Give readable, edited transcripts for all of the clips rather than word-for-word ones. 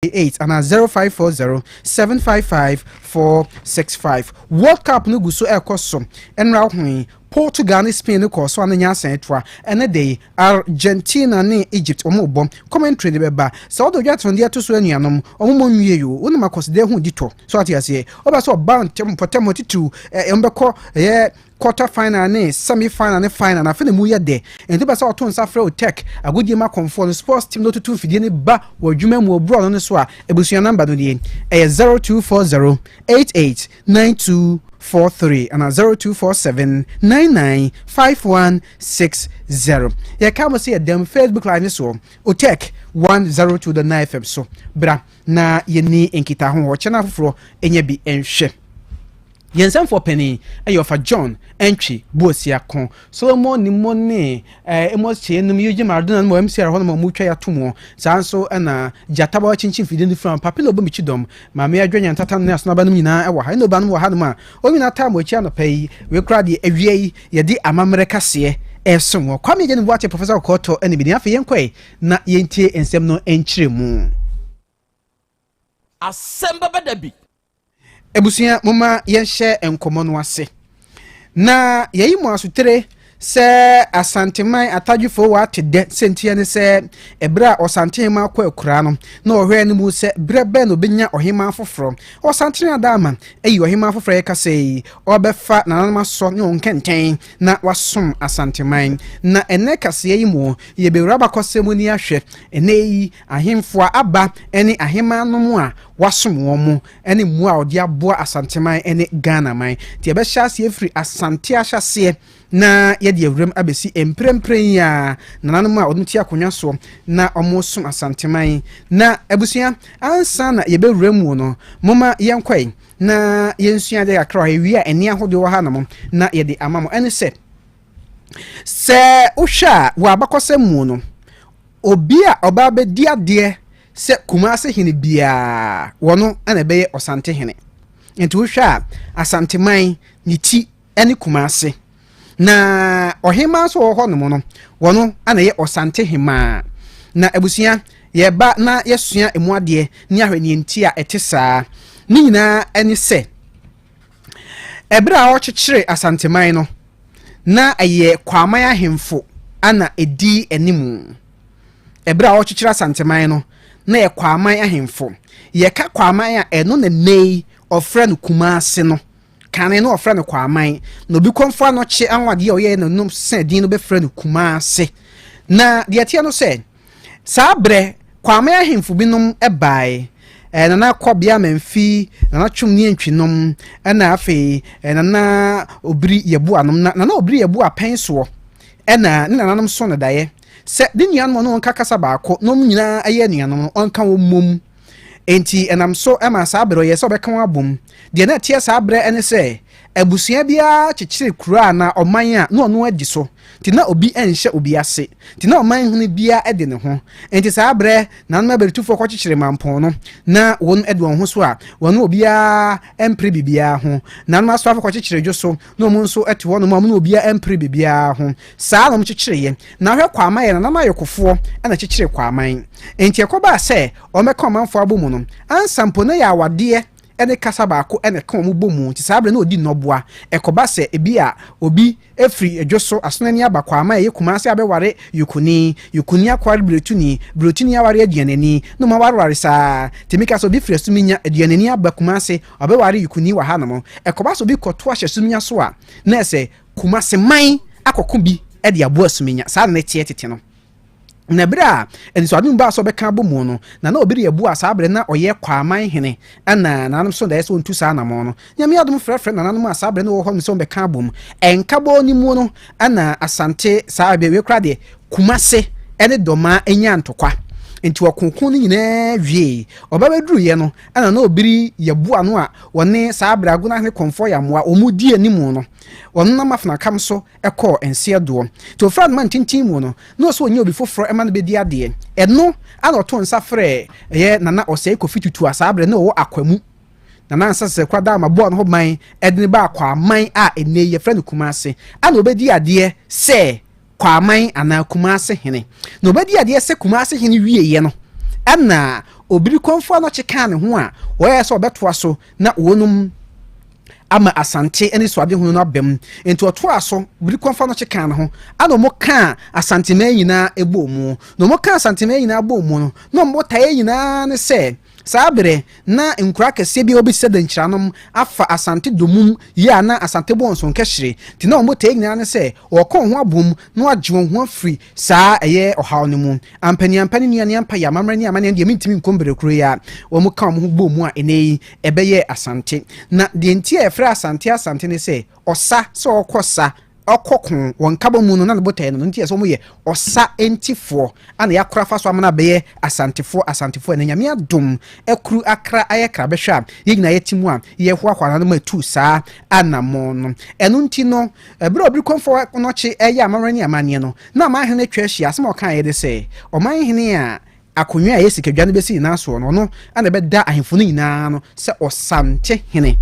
8 anaa 0540 755 465. World Cup no gu so ɛrekɔ so. Ɛnora ho Portugal ne Spain no kɔɔ so a no nyɛ asan toa. Ɛne de Argentina ne Egypt wɔn bɔ commentary de bɛba sɛ wɔde odwa tɔn de ato so. Anuanom, wɔn mo nwie yo wɔn akɔside ho di tɔ so ate aseɛ. Ɔbɛ sɛ ɔba ntɛm mpɔtɛm hɔ titiriw wɔn bɛkɔ ɛyɛ quarter final ne semi final ne final na afei na mu yɛ dɛ. Nti bɛ sɛ ɔto nsa frɛ Otec agodie ma kɔnfoɔ no sports team no tutu mfidie no ba wɔ adwuma mu ɔburo no so a, abusua number no deɛ ɛyɛ 0240 88 92 43 ana 0247 99 5160. Yɛka mo sɛ yɛdam Facebook Live ne soɔ, Otec 102.9 FM so. Bra na yɛni nkitaho hɔ kyɛn afoforɔ ɛnya bi nhwɛ. Yɛn nsɛmfoɔ panin ɛyɛ Ɔfa John Ɛntwi Buosiako Solomon Nimo ne Amos Kyee nom Eugene Maradona nom MCR hɔ nom a wɔtwa yɛato mu. Saa nso ɛna Gyataba kyinkyin fidie no fira Papilo bɔ mikyi dɔm Maame Adwa Nyantata ne Asonaba nom nyinaa ɛwɔ ha, ɛna oba nom wɔ ha nom a wɔn nyinaa taa mo akyi anɔpa yi. Wei koraa deɛ, awia yi yɛde amammerɛ kaseɛ ɛsom wɔ Kwame Agya ne Buakye Professor Kɔkɔɔtɔ ɛne bi. Afei yɛnkɔe na yɛntie nsɛm no nkyerɛ mu. Asɛm bɛbɛ da bi. Abusua, moma yɛnhyɛ nkɔmmɔ no ase na yɛyi mo asotere sɛ Asanteman atadwefoɔ wɔ ate dɛ. Sɛntia ne sɛ ɛberɛ a Ɔsantehema kɔ akuraa no na ɔhwɛ no mu sɛ berɛ bɛn na ɔbɛnya ɔhema foforɔ. Ɔsantene Adaama ayi ɔhema foforɔ a yɛka sɛ yi ɔbɛfa nananom asɔ ne wɔn nkɛntɛn na wasom Asanteman. Na ɛnɛ kaseɛ yi mu yɛbɛwura abakɔsɛm mu ni ahwɛ ɛnɛ yi ahemfo a aba ne ahemanom a wasom wɔn mu ne mmoa a ɔde aboa Asanteman ne Ghana man. Nti yɛbɛhyɛ aseɛ firi Asante ahyɛseɛ na yɛde awuram abɛsi mprempren yi a nananom a wɔde te akonnwa soɔ na wɔsom Asanteman. Na abusua, ansa na yɛbɛwura mu no, moma yɛnkɔe na yɛnsua adeɛ kakra wɔ ha. Wie a, ɛne ahodoɔ wɔ ha nom na yɛde ama mo. Ɛne sɛ wohwɛ a, wɔ abakɔsɛm mu no, obi a ɔbaa bɛdi adeɛ sɛ Kumase hene biara, wɔno ɛna ɛbɛyɛ Ɔsante hene. Nti wohwɛ a, Asanteman ne ti ne Kumase, na ɔhemaa nso wɔ hɔ nom no, wɔno ana ɛyɛ Ɔsante hemaa. Na abusua, yɛba na yɛsua emu adeɛ ne ahwɛ ne nti a ɛte saa. Ne nyinaa ne sɛ ɛberɛ a ɔkyekyere Asanteman no, na ɛyɛ Kwaman ahemfo ana ɛdi animu. Ɛberɛ a ɔkyekyere Asanteman no, na yɛ Kwaman ahemfo. Yɛka Kwaman a, ɛno na nnɛ ɔfrɛ no Kumase no. Kane no ɔfrɛ no Kwaman, na obi kɔmfo anɔkye anwadeɛ a ɔyɛ no sɛ din no bɛfrɛ no Kumase. Na deɛ ɛteɛ no sɛ saa berɛ Kwaman ahemfo binom bae, Nana Kɔbea Mamfi, Nana Twom ne Antwinom, ɛna afei Nana Obiri Yɛboanom. Na Nana Obiri Yɛboa pɛn soɔ ɛna ne nananom so no daeɛ sɛ ne nuanom no ɔnka kasa baako na ɔmo nyinaa ɛyɛ anuanom no, ɔnka wɔn mmom. Nti ɛnam so ɛma saa berɛ ɔyɛ sɛ ɔbɛka wɔn abom. Deɛ na ɛteɛ saa berɛ ɛne sɛ abusua biara kyekyere kuro a na ɔman a na ɔno adi so, nti na obi nhyɛ obi ase, nti na ɔman hene biara de ne ho. Nti saa berɛ nanom abɛritufoɔ kɔkyekyere Mampɔn no, na wɔn de wɔn ho so a wɔn obiara mpere biribiara ho. Nanom asɔafo kɔkyekyere Dwo so, na wɔn nso te hɔ nom a wɔn ne obiara mpere biribiara ho. Saa na wɔn kyekyereeɛ. Na ahwɛ Kwaman yɛ nananom ayɔkofoɔ na kyekyere Kwaman. Nti ɛkɔbaa sɛ wɔn bɛka ɔmanfoɔ abɔ mu no, ansa mpo na yɛ awadeɛ ne kasa baako na ɛka wɔn bɔ mu. Nti saa berɛ na ɔdi nnɔboa. Ɛkɔba sɛ ebi a obi efiri Edwo so Asonani aba Kwaman a ɛyɛ Kumase abɛware Yukuni, Yukuni akɔware Biretuni, Biretuni aware Aduanani, na wɔn awareware saa. Tèmi ka sɛ obi firi Asuminya, Aduanani aba Kumase ɔbɛware Yukuni wɔ hanom. Ɛkɔba sɛ obi kɔto ahyɛ Suminya so a, na ɛsɛ Kumase man akɔko bi de aboa Suminya. Saa na ne teɛ tete no. Na berɛ a anisoadom baa sɛ ɔbɛka abɔ mu no, na obi de abu a saa berɛ na ɔyɛ Kwaman hene, ɛna nananom so daeɛ sɛ ɔntu saa anammɔn no. Nyame adom frɛfrɛ nananom a saa berɛ no wɔ hɔ no sɛ ɔmbɛka abɔ mu. Ɛnkabɔ no mu no, ɛna Asante saa berɛ wei koraa deɛ, Kumase ɛne Dɔmaa anya ntɔkwa. Nti ɔkoko no nyinaa wie ɔba bɛduruiɛ no, ɛna na Obiri Yɛboa no a wɔne saa berɛ Agona hene Kɔmfoɔ Yɛamoa wɔn di animu no, wɔn nam afenakam so ɛkɔɔ nseɛ doɔ. Nti ofura no ma ntenten mu no, na ɔsɛ ɔnyɛ obi foforɔ ɛma no bɛdi adeɛ. Ɛno ana ɔto nsa frɛ ɛyɛ Nana Ɔsɛe Kofi Tutu a saa berɛ na ɔwɔ Akwamu. Nana nsa sɛ kora daa ma boa no ho ban ɛde ne ba Akwaman a ɛnɛ yi yɛfrɛ no Kumase, ana ɔbɛdi adeɛ sɛ Kwaman anaa Kumase hene. Na ɔbɛdi adeɛ sɛ Kumase hene wieɛ no, ɛna Obirikɔmfoɔ Anɔkye kaa ne ho a wɔyɛɛ sɛ wɔbɛtoa so na wɔnom ama Asante anisoadehunu no abam. Enti ɔtoaa so, Birikɔmfoɔ Anɔkye kaa ne ho, ɛna wɔn kaa Asanteman nyinaa bɔɔ mu. Na wɔn kaa Asanteman nyinaa bɔɔ mu no, na wɔn botaeɛ nyinaa ne sɛ, saa berɛ na nkuro akɛseɛ bi a wɔbɛsi sɛ Dankyiranom afa Asante domum yi a na Asante bɔ nso nkɛhyere. Nti na wɔn botaeɛ nyinaa ne sɛ wɔkɔ wɔn ho abom na wɔagye wɔn ho afiri saa ɛyɛ ɔhaw no mu. Ampaniampa ne nuaneampa yɛ amammerɛ ne amanneɛ deɛ mentumi nkɔ mbrɛ kuro yi a wɔn ka wɔn ho bɔɔ mu a ɛnɛ yi ɛbɛyɛɛ Asante. Na deɛ nti a yɛfrɛ Asante Asante ne sɛ ɔsa, sɛ ɔkɔ sa, ɔkɔ ko, wɔ nkabɔ mu no na ne botaeɛ no no nti yɛ sɛ wɔn yɛ ɔsa ntifoɔ ana yɛakora fa so amana abɛyɛ Asantefoɔ Asantefoɔ ɛnɛ Nyame adom akuru akra ayɛ kra bɛhwɛ a yɛn nyinaa yɛte mu a yɛhoahoa nanom atu saa anamɔn no. Ɛno nti no ɛberɛ a Obirikɔmfoɔ Nɔkye ɛyɛ amammerɛ ne amanneɛ no na amanhene atwa ahyia asɛm a ɔkaeɛ ne sɛ ɔmanhene a Akonnwa a ɛyɛ sikadwa no bɛsi ne nan soɔ no, ɔno na ɛbɛda ahemfo no nyinaa ano sɛ ɔsantehene.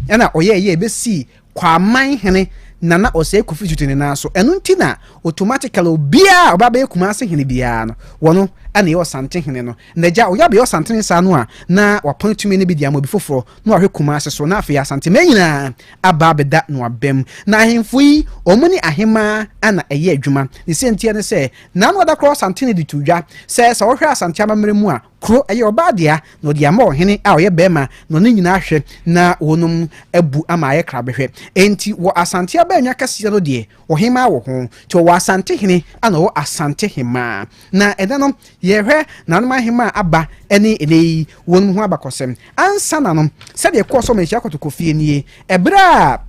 Ɛna ɔyɛeɛ ɛbɛsii Kwaman hene Nana Osei Kofi Tutu ne nan so. Ɛno nti na automatically obiara a ɔba bɛyɛ Kumasi hene biara no, wɔno na ɛyɛ ɔsantehene no. Na agya ɔyɛ abɛyɛ ɔsantehene saa no a, na wapɔn tumi no bi de ama obi foforɔ na wahwɛ Kumasi so, na afei Asanteman nyinaa aba abɛda no abam. Na ahemfo yi, wɔn ne ahemaa na ɛyɛ adwuma. Ne sɛntia ne sɛ, Naano da koro Asantehene de too dwa sɛ, sɛ wɔhwɛ Asante amammerɛ mu a, kuro yɛ ɔbaa dea na ɔde ama ɔhene a ɔyɛ barima na ɔne nyinaa hwɛ na wɔnom abu ama ayɛ krabɛhwɛ. Enti wɔ Asante abannwa kɛseɛ no deɛ, ɔhemaa wɔ ho. Nti ɔwɔ Asantehene ɛna ɔwɔ Asantehemaa. Na ɛnɛ no, yɛrehwɛ Nananom ahemaa aba ne ɛnɛ yi wɔnom ho abakɔsɛm. Ansa na no, sɛdeɛ ɛkɔɔ so Manhyia Kotoko fie nie, ɛberɛ a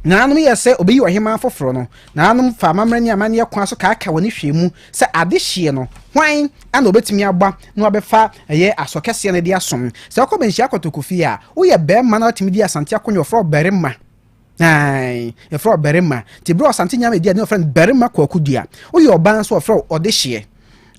Nananom yɛɛ sɛ ɔbɛyi ɔhemaa foforɔ no, Nananom fa amammerɛ ne amanneɛ kwan so kaakae wɔn hwɛɛ mu sɛ adehyeɛ no, hwan na ɔbɛtumi aba na wabɛfa ɛyɛ asɔ kɛseɛ no de asom. Sɛ wokɔ Manhyia Kotoko fie a, woyɛ barima na watumi di Asante akonnwa, wɔfrɛ wo barima. Ae, yɛfrɛ wo barima. Nti berɛ a Ɔsante Nyame di ade no wɔfrɛ no Barima Kwaku Dua. Woyɛ ɔbaa nso wɔfrɛ wo ɔdehyeɛ.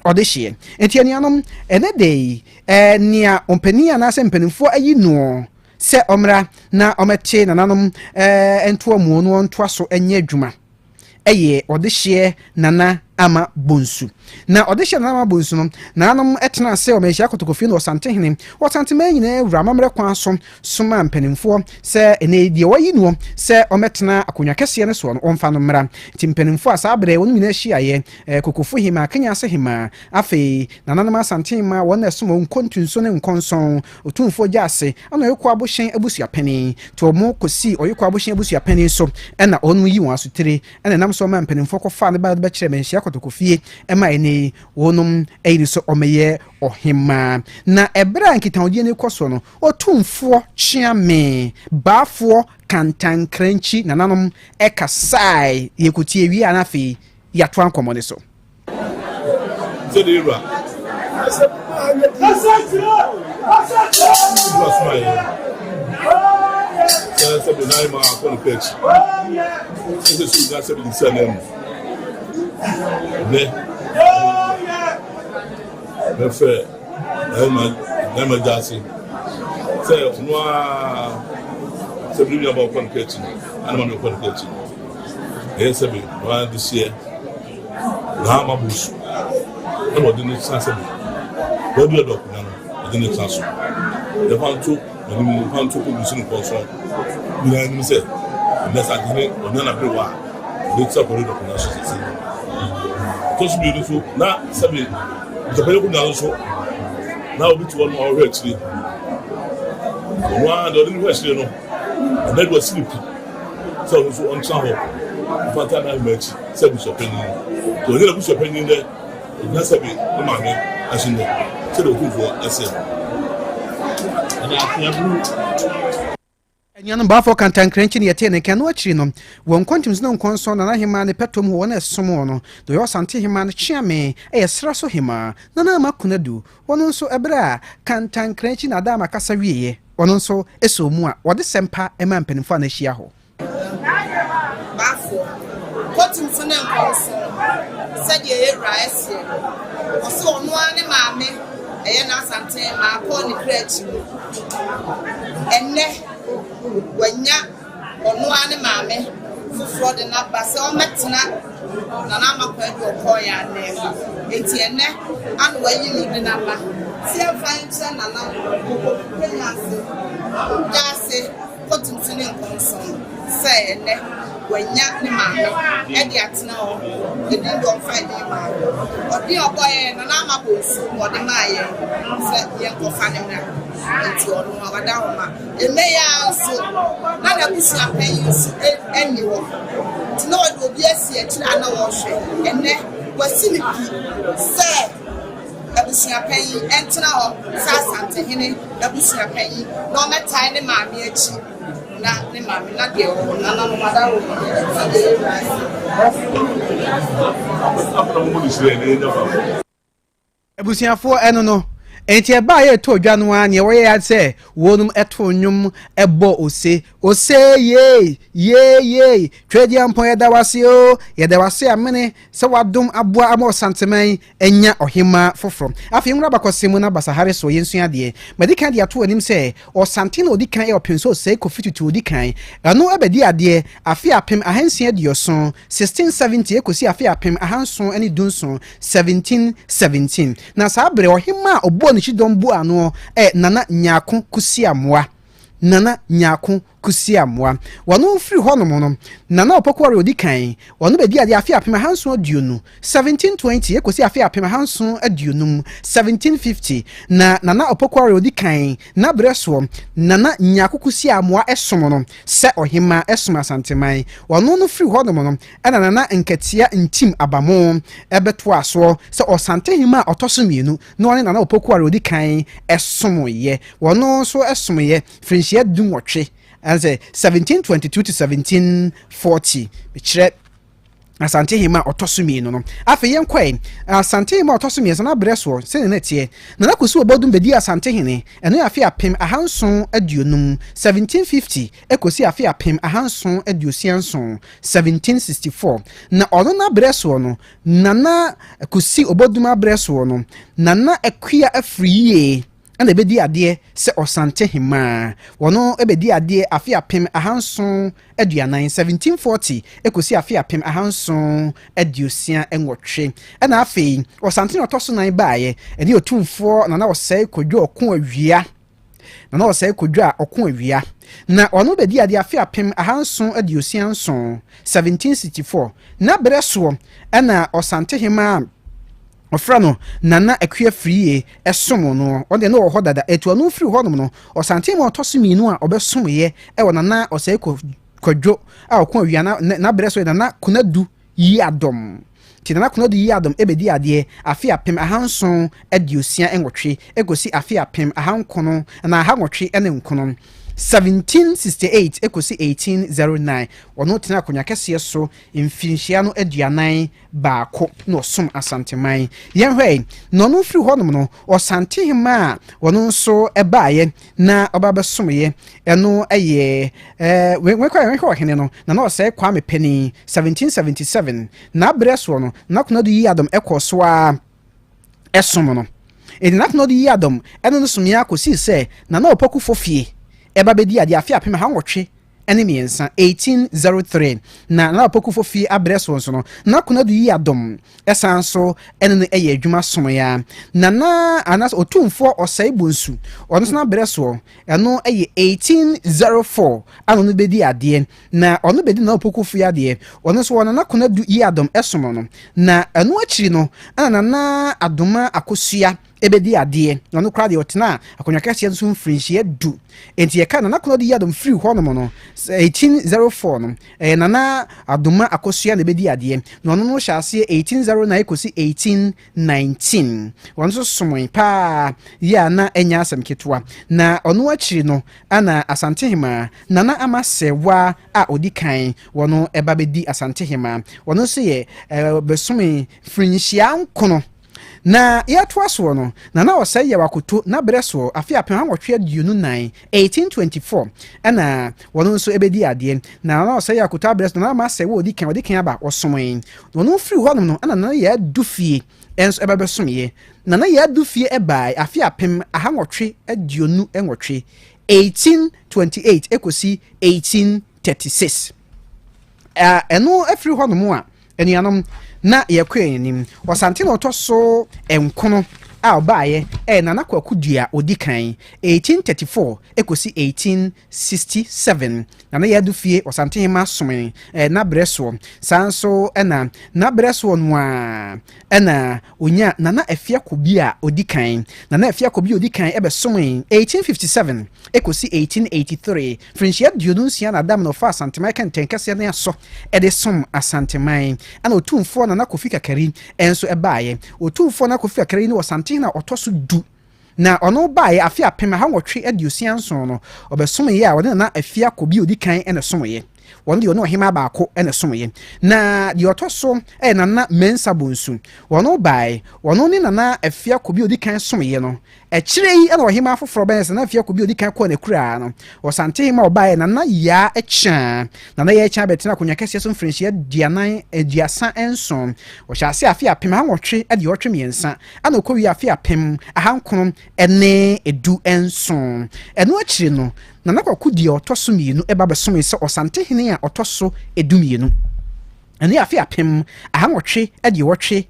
Ɔdehyeɛ. Nti anuanom, ɛnɛ da yi, eh, nea ɔmpanin anaasɛ mpanimfoɔ ayi noɔ sɛ ɔmmra na ɔmmɛte nananom eh, ntoamuo no ɔntoa so nyɛ adwuma ɛyɛ ɔdehyeɛ Nana Ama Bonsu. Na ɔdehyeɛ Nana Ama Bonsu no, nananom tena ase wɔ Manhyia Kotokofie no Ɔsantehene, Ɔsanteman nyinaa wura amammerɛ kwan so somaa mpanimfoɔ sɛ ɛnɛ yi deɛ wɔayi noɔ sɛ ɔmmɛtena akonnwa kɛseɛ no soɔ no, wɔmfa no mmra. Nti mpanimfoɔ a saa berɛ wɔn nyinaa hyiaeɛ, eh, Kokofo Hemaa, Kenyase Hemaa, afei nananom Asantehemmaa, wɔn na ɛsom wɔn Nkontunso ne Nkɔnsɔn, Otumfoɔ Gyase, ɛna Ɔyoko Abohyɛn abusuapanin. Nti wɔn kɔsii Ɔyoko Abohyɛn abusuapanin so ɛna wɔn yi wɔn asotire ɛna ɛnam so maa mpanimfoɔ kɔfaa ne ba no bɛkyerɛɛ Manhyia Kotokofie ɛma ɛnɛ yi wɔnom ayi no sɛ ɔmmɛyɛ ɔhemaa. Na ɛberɛ a nkitahodie no rekɔ soɔ no, Otumfoɔ Kyeame, Baafoɔ Kantankrankyi nananom ɛkasae, yɛkɔtie wie a na afei yɛatoa nkɔmmɔ no so. Sɛdeɛ Wura Wura soma yɛn sɛ sɛbi nan ma akɔ ne pɛ akyi ɛsɛ sɛ onya sɛbi ne nsa nan mu nɛ mɛfrɛ ɛma ɛma gya ase sɛ ɔno ara sɛbi ne nua ba ɔkɔ ne pɛ akyi ɛna ma mi ɔkɔ ne pɛ akyi ɛyɛ sɛbi ɔno ara de seɛ. N'ama bu so na ɔde no tena sɛbe baabi a ɔdɔ akonnwa no, ɔde no tena so. Yɛmfa nto n'anim, yɛmfa nto Kɔdu so ne nkɔnsɔn nyinaa anim sɛ ɛnnɛ Santehene ɔnya n'aberewa a ɔde tena Kɔdu akonnwa so sese. Ɛtɔ so mmienu nso, na sɛbe Ntɔpɛn akonnwa no nso, na obi te hɔ no a ɔhwɛ akyire. Ɔno ara deɛ ɔde no hwɛ akyire no, ɛnnɛ de wasi no pi sɛ ɔno nso ɔntena hɔ mfa ntaa n'ahemman akyi. sɛ abusuapanyin. Sɛ ɔnyɛ n'abusuapanyin dɛ, ogyina sɛ be ne maame ahye no sɛdeɛ Otumfoɔ seɛ no. Ɛna afeaburu. Anuanom Balfour Kantankrankyi ne yɛtee ne nka. Ɛno akyiri no, wɔ Nkontimso ne Nkɔnsɔn, Nana Hemaa ne Pɛtom hɔ, wɔn a ɛsom wɔn no, deɛ ɔyɛ Ɔsante Hemaa no Kyeame yɛ Serɛ so Hemaa, Nana Ama Konadu. Ɔno nso, ɛberɛ a Kantankrankyi na Adaama kasa wieeɛ, ɔno nso sɔɔ mu a ɔde sɛmpa maa mpanimfoɔ a na ahyia hɔ. Baafoɔ, kɔtumfo ne nkɔnso no, sɛdeɛ yɛ wura seɛ no, ɔse ɔno ara ne maame ɛyɛ n'Asante maa kɔɔ ne kra akyi no, ɛnnɛ wanya ɔno ara ne maame foforɔ de no aba sɛ ɔmmɛtena. Nana Ama Kwadu ɔkɔɔ yɛn anan mu. Enti ɛnnɛ ana wayi no de no aba sɛ yɛmfa nkyerɛ Nana Opoku Kenya ase Gyaase Kotumsu ne Nkɔnson sɛ ɛnnɛ wanya ne maame de atena hɔ. Edin deɛ ɔmfa edin maa no. Ɔdin a ɔbɔeɛ yɛ Nana Ama Bonsu na ɔde maa yɛn sɛ yɛnkɔfa no mmra. Enti ɔno a wada hɔ ma. Ɛnnɛ yi ara nso, na n'abusuapanyin nso nni hɔ. Nti na ɔde obi asi akyiri a na ɔrehwɛ. Ɛnnɛ, wasi no pi sɛ abusuapanyin ntena hɔ sɛ Asantehene abusuapanyin na ɔmmɛtae ne maame akyi na ne maame na deɛ ɔwɔ nananom adaworo sɛdeɛ yɛwura ase. Abusuafoɔ ɛno no, enti ɛbaa yɛ ɛtɔɔ dwa no ara neɛ wɔyɛ ara sɛ wɔnom ɛtoo nnwom ɛbɔɔ ose, ose yei, yei yei, Tweaduampɔn yɛda wo ase oo, yɛda wo ase amene sɛ w'adom aboa ama Ɔsanteman anya ɔhemmaa foforɔ. Afei nwura abakɔsɛm mu na basahare soɔ yɛnsua adeɛ. Madi kan de ato w'anim sɛ Ɔsante na ɔdi kan yɛ Ɔpemso Osei Kofi Tutu ɔdi kan. Ɛno ɛbɛdi adeɛ afe 1670, 1670, ɛkɔsi afe 1717, 1717. Na saa berɛ ɔhemmaa a ɔbɔɔ ne kyidɔm bu anoɔ yɛ Nana Nyarko Kusiamoa. Nana Nyarko Kusiamoa. Wɔno firi hɔ nom no, Nana Opoku Ɔre ɔdi kan, ɔno bɛdii adeɛ afe 1720, 1720, ɛkɔsi afe 1750, 1750. Na Nana Opoku Ɔre ɔdi kan n'aberɛ soɔ, Nana Nyarko Kusiamoa som no sɛ ɔhemmaa som Asanteman. Ɔno no firi hɔ nom no, Ɛna Nana Nkatia Ntim Abamo bɛtoaa soɔ sɛ Ɔsantehemmaa a ɔtɔ so mmienu na ɔne Nana Opoku Ware ɔdi kan somoeɛ. Ɔno nso somoeɛ firinhyia dunwɔtwe, ɛne sɛ 1722 to 1740, mekyerɛ Asantehemmaa a ɔtɔ so mmienu no. Afei yɛnkɔe, Asantehemmaa a ɔtɔ so mmiɛnsa no aberɛ soɔ, sɛdeɛ na ɛteɛ. Nana Kwesi Obodum bɛdii Asantehene, ɛno yɛ afe 1750, 1750, kɔsi afe 1767, 1764, na ɔno n'aberɛ soɔ no, Nana Kusi Obodum aberɛ soɔ no, Nana Akua Afriyie na ɛbɛdi adeɛ sɛ Ɔsantehemaa. Ɔno bɛdi adeɛ afe 1740, 1740, kɔsi afe 1768. Ɛna afei, Ɔsantehene a ɔtɔ so nan baeɛ, ɛne Otumfoɔ Nana Ɔsɛe Kwadwo Ɔko Awia. Na na ɔsɛe kodwo a ɔko awia. Na ɔno bɛdii adeɛ afe 1767, 1764. N'aberɛ soɔ na Ɔsantehemaa a wɔfrɛ no Nana Akua Afriyie som no. Ɔno deɛ na ɔwɔ hɔ dada. Ɛti ɔno firi hɔnom no, Ɔsantehemaa a ɔtɔ so mmienu a ɔbɛsomeeɛ wɔ Nana Ɔsɛe Kwadwo a ɔko awia n'aberɛ so yɛ Nana Konadu Yiadom. Nti Nana Konadu Yiadom bɛdii adeɛ afe 1768 kɔsi afe apem ahankono anaa ahanwɔtwe ne nkono, 1768 kɔsi 1809. Ɔno tenaa akonnwa kɛseɛ so mfirinhyia no 41 na ɔsom Asanteman. Yɛnhwɛ na ɔno firi hɔnom no, Ɔsantehemaa a ɔno nso baeɛ na ɔba bɛsomeeɛ, ɛno yɛ ɛɛ wekɔ yɛhwɛ ɔhene no, Nana Ɔsɛe Kwame Panin, 1777. N'aberɛ soɔ no, Nana Konadu Yiadom kɔɔ so ara som no. Enti Nana Konadu Yiadom ne no someeɛ ara kɔsii sɛ Nana Opoku Fofie ba bɛdii adeɛ afe 1803, 1803. Na Nana Opoku Fofie aberɛ soɔ nso no, Nana Konadu Yiadom san nso ne no yɛ adwuma someeɛ ara. Nana anaasɛ Otumfoɔ Ɔsɛe Bonsu, ɔno nso n'aberɛ soɔ, ɛno yɛ 1804 ana ɔno bɛdi adeɛ. Na ɔno bɛdi Nana Opoku Fofie adeɛ. Ɔno nso wɔ Nana Konadu Yiadom som no. Na ɛno akyiri no, ɛna Nana Adoma Akosua bɛdi adeɛ. Na ɔno koraa deɛ ɔtenaa akonnwa kɛseɛ no so mfirinhyia du. Enti yɛka Nana Konadu Yiadom firi hɔnom no, 1804 no, ɛyɛ Nana Adoma Akosua na ɛbɛdi adeɛ. Na ɔno no hyɛ aseɛ 1809 kɔsi 1819. Ɔno nso somoe paa yɛ a na ɛnyɛ asɛm ketewa. Na ɔno akyiri no, ɛna Asantehemaa Nana Ama Serwaa a ɔdi kan wɔ no ba bɛdi Asantehemaa. Ɔno nso yɛ bɛsomee mfirinhyia nkono. Na yɛretoa soɔ no, Nana Ɔsɛe Yaw Akoto n'aberɛ soɔ, afe 1824, 1824, ɛna ɔno nso bɛdii adeɛ. Na Nana Ɔsɛe Yaw Akoto aberɛ so, Nana Ama Sɛe wɔ ɔdi kan, ɔdi kan aba, ɔsomoe. Na ɔno firi hɔnom no, ɛna Nana Yaa Dufie nso ɛba bɛsomeeɛ. Nana Yaa Dufie baeɛ afe 1828, 1828 kɔsi 1836. Ɛno firi hɔnom a, Anuanom, na yɛkɔ yɛn anim. Ɔsante na ɔtɔ so nkono a ɔbaeɛ ɛyɛ Nana Kwaku Dua ɔdi kan, 1834 ɛkɔsi 1867. Nana Yadu Fie Ɔsantehema some n'abrɛ soɔ. Saa nso ɛna n'abrɛ soɔ no a ɛna onya Nana Afia Kobi a ɔdi kan. Nana Afia Kobi a ɔdi kan ɛbɛsome 1857 ɛkɔsi 1883. Mfirinhyia 26 na adam na ɔfa Asanteman kɛntɛn kɛseɛ ne asɔ ɛde som Asanteman. Ɛna Otumfoɔ Nana Kofi Kakari ɛnso ɛbaeɛ. Otumfoɔ Nana Kofi Kakari ne Ɔsantehene a ɔtɔ so 10, na ɔno baeɛ afe 1867 no, ɔbɛsomyɛ a ɔde Nana Afia Kobi a ɔdi kan ɛna somyɛ. Wɔn deɛ, ɔne ɔhema baako ɛna somyɛ. Na deɛ ɔtɔ so ɛyɛ Nana Mensa Bonsu. Wɔn baeɛ, wɔn ne Nana Afia Kobi a ɔdi kan somyɛ no. Akyire yi ɛna ɔhema foforɔ bɛyɛ sɛ Nana Afia Kobi a ɔdi kan kɔɔ n'akuraa no, Ɔsantehema a ɔbaeɛ Nana Yaa Ɛkyaa. Nana Yaa Ɛkyaa bɛtena akonnwa kɛseɛ so mfirinhyia 40, 37. Ɔhyɛ ase afe 1883, ɛna ɔkɔwie afe 1917. Ɛno akyire no, Nana Kwaku deɛ ɔtɔ so mmienu ɛba bɛsome sɛ Ɔsantehene a ɔtɔ so 12. Ɛno yɛ afe 1884,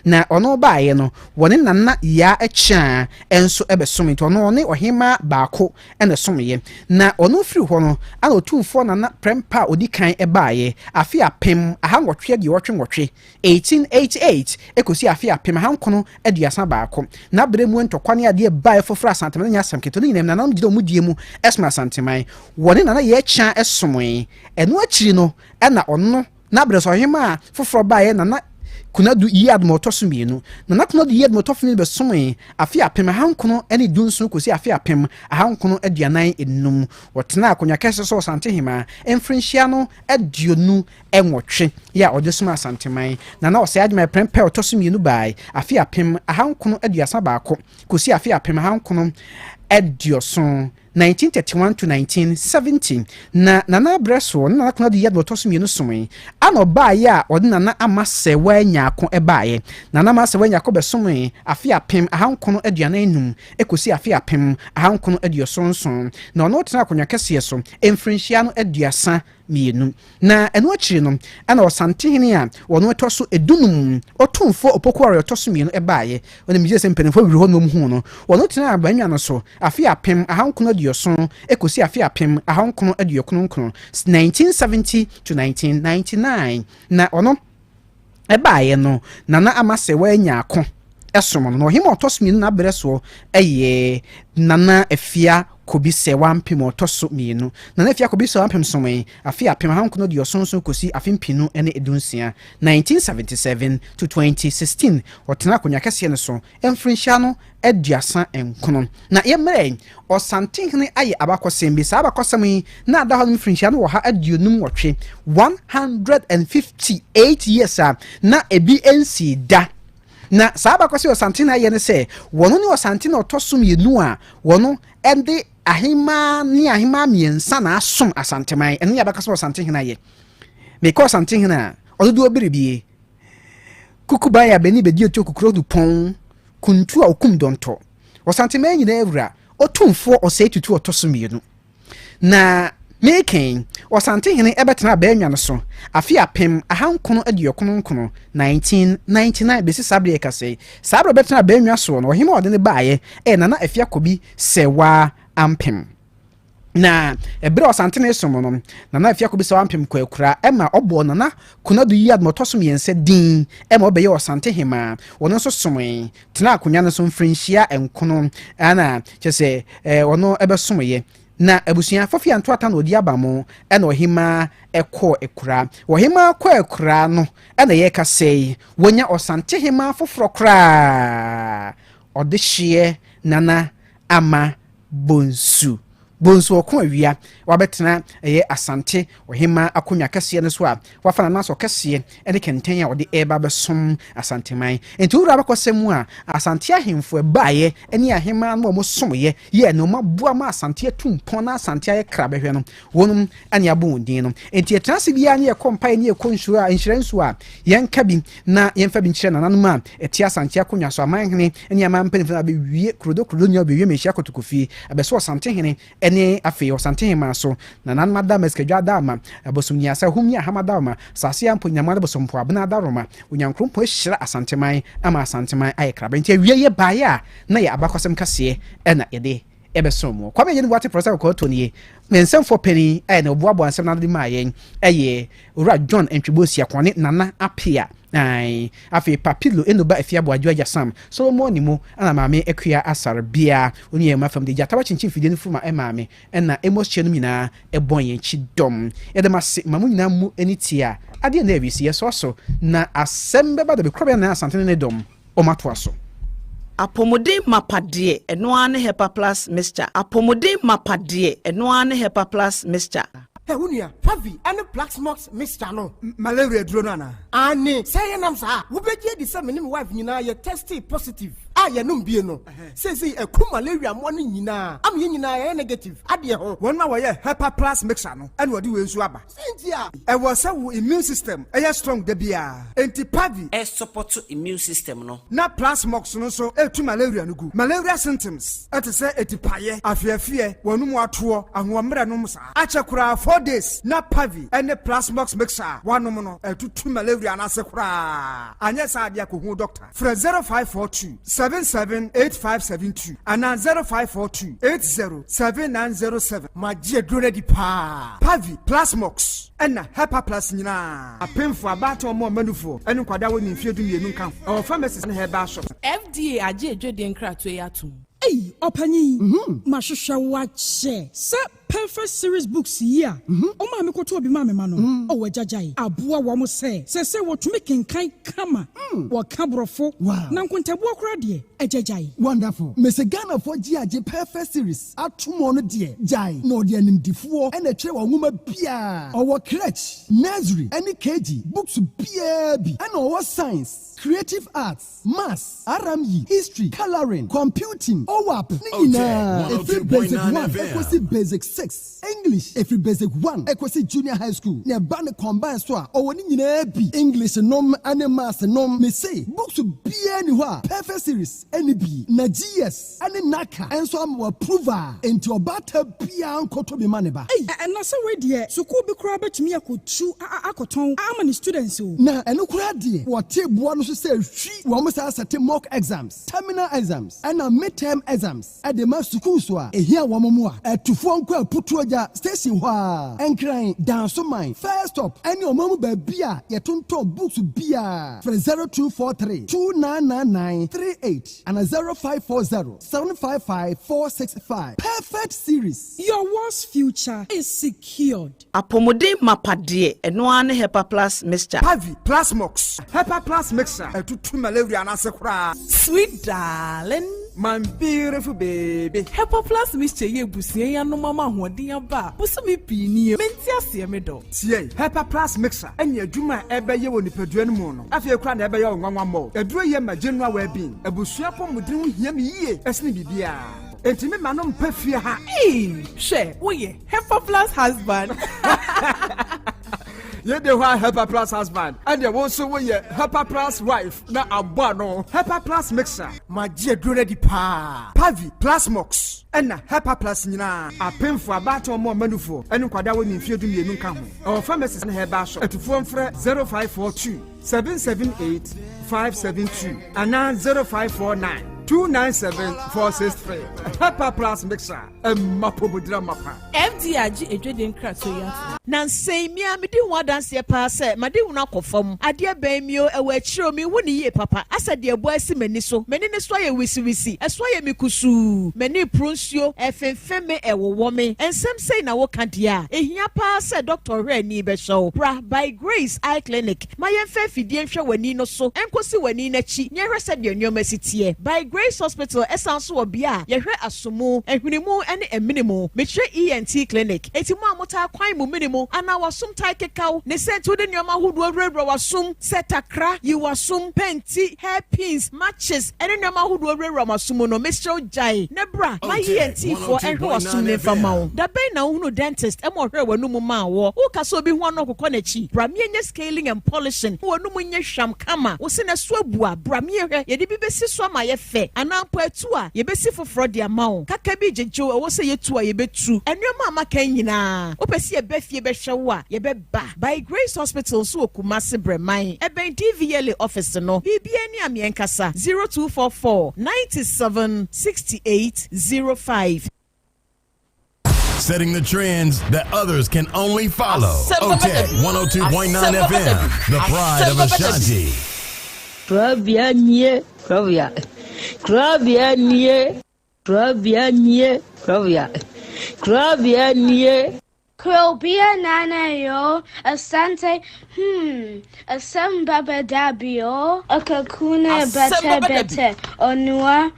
na ɔno baeɛ no, wɔne Nana Yaa Ɛkyaa nso bɛsom, nti ɔno ɔne ɔhema baako ɛna somyɛ. Na ɔno firi hɔ no, ana Otumfoɔ Nana Prɛmpa a ɔdi kan baeɛ afe 1888, 1888 ɛkɔsi afe 1931. Na berɛ mu ntɔkwa ne adeɛ baeɛ foforɔ Asanteman no nyɛ asɛm ketewa no nyinam. Nananom gyina ɔmu die mu ɛsom Asanteman, wɔne Nana Yaa Ɛkyaa ɛsomoe. Ɛno akyiri no, ɛna ɔno na berɛ sɛ ɔhema a foforɔ baeɛ, Nana Kunadu yi adom ɔtɔ so mmienu. Nana Kunadu yi adom ɔtɔ so mmienu bɛsomoe afe 1917 kɔsi afe 1945. Wɔtena akonnwa kɛse so Ɔsantehema mfirinhyia no 28 yɛ a ɔde som Asanteman. Nana Ɔsɛe Adwuma Prɛmpɛ ɔtɔ so mmienu bae afe 1931 kɔsi afe 1970, 1931 to 1970. Na Nana abrɛ soɔ ne Nana Konadu yi adom ɔtɔ so mmienu somoe, ana ɔbaeɛ a ɔde Nana Ama Sɛwa Nyaako ɛbaeɛ. Nana Ama Sɛwa Nyaako bɛsomoe afe 1945 ɛkɔsi afe 1977, na ɔno tena akonnwa kɛseɛ so mfirinhyia no 32. Na ɛno akyiri no, ɛna Ɔsantehene a wɔno ɛtɔ so 15, Ɔtumfoɔ Opokuare ɔtɔ so mmienu ɛbaeɛ. Ɔne megye sɛ mpanimfoɔ wiri hɔ nom hu no. Wɔno tena abannwa no so afe 1970 ɛkɔsi afe 1999, 1970 to 1999. Na ɔno ɛbaeɛ no, Nana Ama sɛ wɔanya ako ɛsom no. Na ɔhema ɔtɔ so mmienu n'abrɛ soɔ ɛyɛ Nana Afia Kobi sɛ wampem ɔtɔ so mmienu. Nana Afia Kobi sɛ wampem somoe afe 1977 kɔsi afe 2016, 1977 to 2016. Ɔtena akonnwa kɛseɛ no so mfirinhyia no 39. Na yɛmmerɛ Ɔsantehene ayɛ abakɔsɛm bi. Saa abakɔsɛm yi na ada hɔ no, mfirinhyia no wɔ ha 58, 158 years a na ebi nsi da. Na saa abakɔsɛm Ɔsantehene ayɛ ne sɛ wɔn ne Ɔsantehene ɔtɔ so mmienu a wɔn de ahemaa ne ahemaa mmiɛnsa na asom Asanteman. Ɛno yɛ abakɔsɛm Ɔsantehene ayɛ. Mekɔ Ɔsantehene a ɔdodoɔ berebie kukuban a bɛni bɛdi otu okukuro du pɔn kuntu a okum dɔntɔ Ɔsanteman nyinaa awura, Ɔtumfoɔ Ɔsɛe Tutu ɔtɔ so mmienu. Na meekɛn Ɔsantehene ɛbɛtena abɛɛnwa no so afe 1999, 1999 bɛsi saa berɛ yɛka yi. Saa berɛ ɔbɛtena abɛɛnwa soɔ no, ɔhema ɔde ne baeɛ ɛyɛ Nana Afia Kobi Sɛwaa Ampem. Na ɛberɛ a Ɔsantene som no, Nana Afia Kobi Sɛwaa Ampem kɔ akura ɛma ɔbɔɔ Nana Konadu yi adom ɔtɔ so mmiɛnsa din ɛma ɔbɛyɛ Ɔsantehema. Ɔno nso somoe tena akonnwa no so mfirinhyia 9, ɛna kyɛ sɛ ɔno ɛbɛsomyɛ. Na abusua Fofi Antoata na ɔdi aba mo, ɛna ɔhema ɛkɔɔ akura. Ɔhema kɔ akura no, ɛna yɛka sɛ wɔnya Ɔsantehema foforɔ koraa, ɔde hyeɛ Nana Ama Bonsu. Bonsu ɔko awia wabɛtena ɛyɛ Asante ɔhema akonnwa kɛseɛ no so a wafa nanaso kɛseɛ ne kɛntɛn a ɔde ɛreba bɛsom Asanteman. Nti wowura abakɔsɛm mu a, Asante ahemfo ɛbaeɛ ne ahema no a wɔsomyɛ yɛ nneɛma boa ma Asante atu mpɔn na Asante ayɛ kra bɛhwɛ no, wɔnom ne abɔ wɔn din no. Nti yɛtena ase biara ne yɛkɔ mpaeɛ ne yɛkɔ nsuo a nhyira nsuo a yɛnka bi na yɛmfa bi nkyerɛ nananom a ɛte Asante akonnwa so, amanhene ne aman mpanimfoɔ no abɛwie kurodo kurodo nyinaa, abɛwie Manhyia Kotokofie abɛso Ɔsantehene. Ɛne afei Ɔsantehemaa so, Nananom Adama, Sikadwa Adaama, Abosom Nyiasa, Hum ne Aham Adaoma, Asase Ampo, Nyinammoa ne Bosompo, Abena Adaworoma, Onyankrompɔn ahyira Asanteman ama Asanteman ayɛ krabɛ. Nti awiei yɛbaeɛ a na yɛ abakɔsɛm kaseɛ na yɛde ɛbɛsom mo. Kwame Agyeni Boate Prɔfɛsa Kɔkɔɔ Tonie, me nsɛmfoɔ panin a na ɔboaboa nsɛm no ano de maa yɛn yɛ Owura John Antwibo Siakon ne Nana Appiah. Ae. Afei Papilo Enoba Afiabo Adwo Agya Sam, Solomon Nimo ɛna Maame Akua Asare Bea, Onua yɛn mma fam de gyata wakyinkyin fidie no furu ma ɛmaa ɛna Amos Kyerɛ nom nyinaa ɛbɔn yɛn kyi dɔm. Yɛda mo ase ma mo nyinaa mo ani tia adeɛ nnɛ awiesi yɛsoa so na asɛm bɛba dabi korabea na Asante ne ne dɔm wɔn atoa so. Apɔmuden mapa deɛ, ɛno ara ne Hepa Plus Mixture. Apɔmuden mapa deɛ, ɛno ara ne Hepa Plus Mixture. Hɛ, wo nua, Pavi ne Plaxmox mixture no. Malaria aduro no anaa? Aane, sɛ ɛyɛ nam saa a, wobɛgye adi sɛ me ne me wife nyinaa yɛ testee positive a yɛnom bie no. Seesei aku malaria mmoa no nyinaa ama yɛn nyinaa yɛayɛ negative adeɛ ho. Wɔn a wɔyɛ Hepa Plus mixture no na wɔde wei nso aba. Sɛn nti a? Ɛwɔ sɛ wo immune system yɛ strong da biara, enti Pavi. Ɛsupɔto immune system no. Na Plasmox no nso tu malaria no gu. Malaria symptoms te sɛ atipaeɛ, afeafeɛ, w'anum atoɔ, ahoɔmmerɛ nom saa. Akyɛ koraa 4 days na Pavi ne Plasmox mixture a woanom no atutu malaria no ase koraa. Anyɛ saa adeɛ a kɔhu doctor. Frɛ 0542 778572 anaa 0542 807907. Magye aduro no adi paa. Pavi, Plasmox ɛna Hepa Plus nyinaa. Apemfo, abaatan, ɔmo ɔmanufoɔ ɛne nkwadaa wɔ ne mfeɛ 12 nka ho. Ɛwɔ pharmacies ne herbal shops. FDA agye adwadie nkratoɔ yi atom. Ei, ɔpanyin, mahwehwɛ wo akyɛ sɛ Perfect Series books yi a ɔmaa me kɔtɔɔ bi maa me ma no. Ɔwɔ agyagyae aboa wɔn sɛ wɔtumi kenkan kama, wɔka borɔfo na nkontabuo koraa deɛ, agyagyae. Wonderful. Mese Ghanafoɔ gye agye Perfect Series atom no deɛ, gyae na ɔde animdifoɔ ɛna ɛtwerɛ wɔn nwoma biara. Ɔwɔ crèche, nursery ɛne KG books biara bi, ɛna ɔwɔ science, creative arts, maths, RME, history, colouring, computing, OWAP ne nyinaa. Ɛfiri basic 1 ɛkɔsi basic 6, English ɛfiri basic 1 ɛkɔsi junior high school, na ɛba ne combine so a, ɔwɔ ne nyinaa bi, English nom ne maths nom. Mese books biara ni hɔ a Perfect Series ɛne bi na GS ɛne NaCCA ɛnso ama wɔ approve a, enti ɔbaata biara nkɔtɔ bi ma ne ba. Ei, ɛna sɛ wei deɛ, sukuu bi koraa bɛtumi akɔtu akɔtɔn ama ne students o. Na ɛno koraa deɛ, wɔte boa no so sɛ hwi wɔn saa sɛte mock exams, terminal exams ɛna midterm exams ɛde ma sukuu so a ehia wɔn mu a ɛtufoɔ nkɔ Aputuogya station hɔ a, Nkran, Dansoman first stop ɛne ɔman mu baabi a yɛtontɔn books biara. Frɛ 0243 2999 38 ana 0540 755 465. Perfect Series. Your world's future is secured. Apɔmuden mapa deɛ, ɛno ara ne Hepa Plus Mixture. Pavi, Plasmox, Hepa Plus mixture ɛtutu malaria no ase koraa. Sweet darling. My beautiful baby. Hepa Plus Mixture yɛ ebusua yi anom ama ahoɔden aba a bosome pii nie. Mente aseɛ, me dɔ. Tie, Hepa Plus mixture ɛne adwuma a ɛbɛyɛ wɔ nipadua no mu no, afei koraa na ɛbɛyɛ wo nwanwa mmɔ. Aduro yɛ ma general well-being. Abusua pɔmuden ho hia me yie ɛsene biribiara, enti me ma no mpa fie ha. Ee, hwɛ, woyɛ Hepa Plus husband. Yɛde hɔ a Hepa Plus husband, ɛdeɛ wo nso woyɛ Hepa Plus wife na abɔ ano. Hepa Plus mixture. Magye aduro no adi paa. Pavi, Plasmox ɛna Hepa Plus nyinaa. Apemfo, abaatan, ɔmo ɔmanufoɔ ɛne nkwadaa wɔ ne mfeɛ 12 nka ho. Ɛwɔ pharmacies ne herbal shop. Atufoɔ mfrɛ 0542 778 572 anaa 0549 297 463. Hepa Plus mixture, ɛma pomodira mapa. FDA agye adwadie nkratoɔ yi atom. Na nsɛn mia medi ho adanseɛ paa sɛ made hunu akɔ fam. Adeɛ bɛn mio ɛwɔ akyire o, mehu ne yie papa asɛ deɛ ɛbɔ asi m'ani so. M'ani ne so ayɛ wisiwisi, ɛso ayɛ me kusuu, m'ani poro nsuo, ɛfemfem me, ɛwowɔ me. Nsɛm sɛi na woka deɛ a, ɛhia paa sɛ dɔkta ɔhwɛ ani bɛhyɛ wo. Bra By Grace Eye Clinic ma yɛmfa afidie nhwɛ w'ani no so nkɔsi w'ani n'akyi na yɛhwɛ sɛdeɛ nneɛma si teɛ. By Grace Hospital ɛsan so wɔ bea a yɛhwɛ asomu, ahwenimu ne amene mu. Mekyerɛ ENT clinic. Eti mo a motaa kwan mo mene mu anaa wasom tae kekaw ne sɛ nti wode nneɛma ahodoɔ wurawura wasom sɛ takra, yi wasom, pɛnti, hair pins, matches ne nneɛma ahodoɔ wurawura wasom mu no, mesrɛ wo gyae na bra ma ENT foɔ ɛnhwɛ wasom ne mfa ma wo. Da bɛn na wohunu dentist ma ɔhwɛɛ w'anum maa wɔ? Woka sɛ obi ho ano ɔkokɔ n'akyi? Bra miɛnyɛ scaling and polishing ma w'anum nyɛ hwam kama. Wo se na so abu a, bra miɛhwɛ, yɛde bi bɛsi so ama ayɛ fɛ. yɛ anaa mpo atu a, yɛbɛsi foforɔ de ama wo. Kaka bi gyegye wo, ɛwɔ sɛ yɛtu a, yɛbɛtu. Nnoɔma a maka yi nyinaa, wopɛ sɛ yɛba fie bɛhwɛ wo a, yɛbɛba. By Grace Hospital nso wɔ Kumasi Brɛman, ɛbɛn DVLA office no. Biribiara ni a meɛnkasa, 0244 97 68 05. Setting the trends that others can only follow. OTEC 102.9 FM, the pride of Ashanti. Korabea nie, korabea. Korabea nie, korabea nie, korabea. Korabea nie. Krobea nana yo, Asante, hmm, asem baba dabi o, Akakuna bete bete, Onua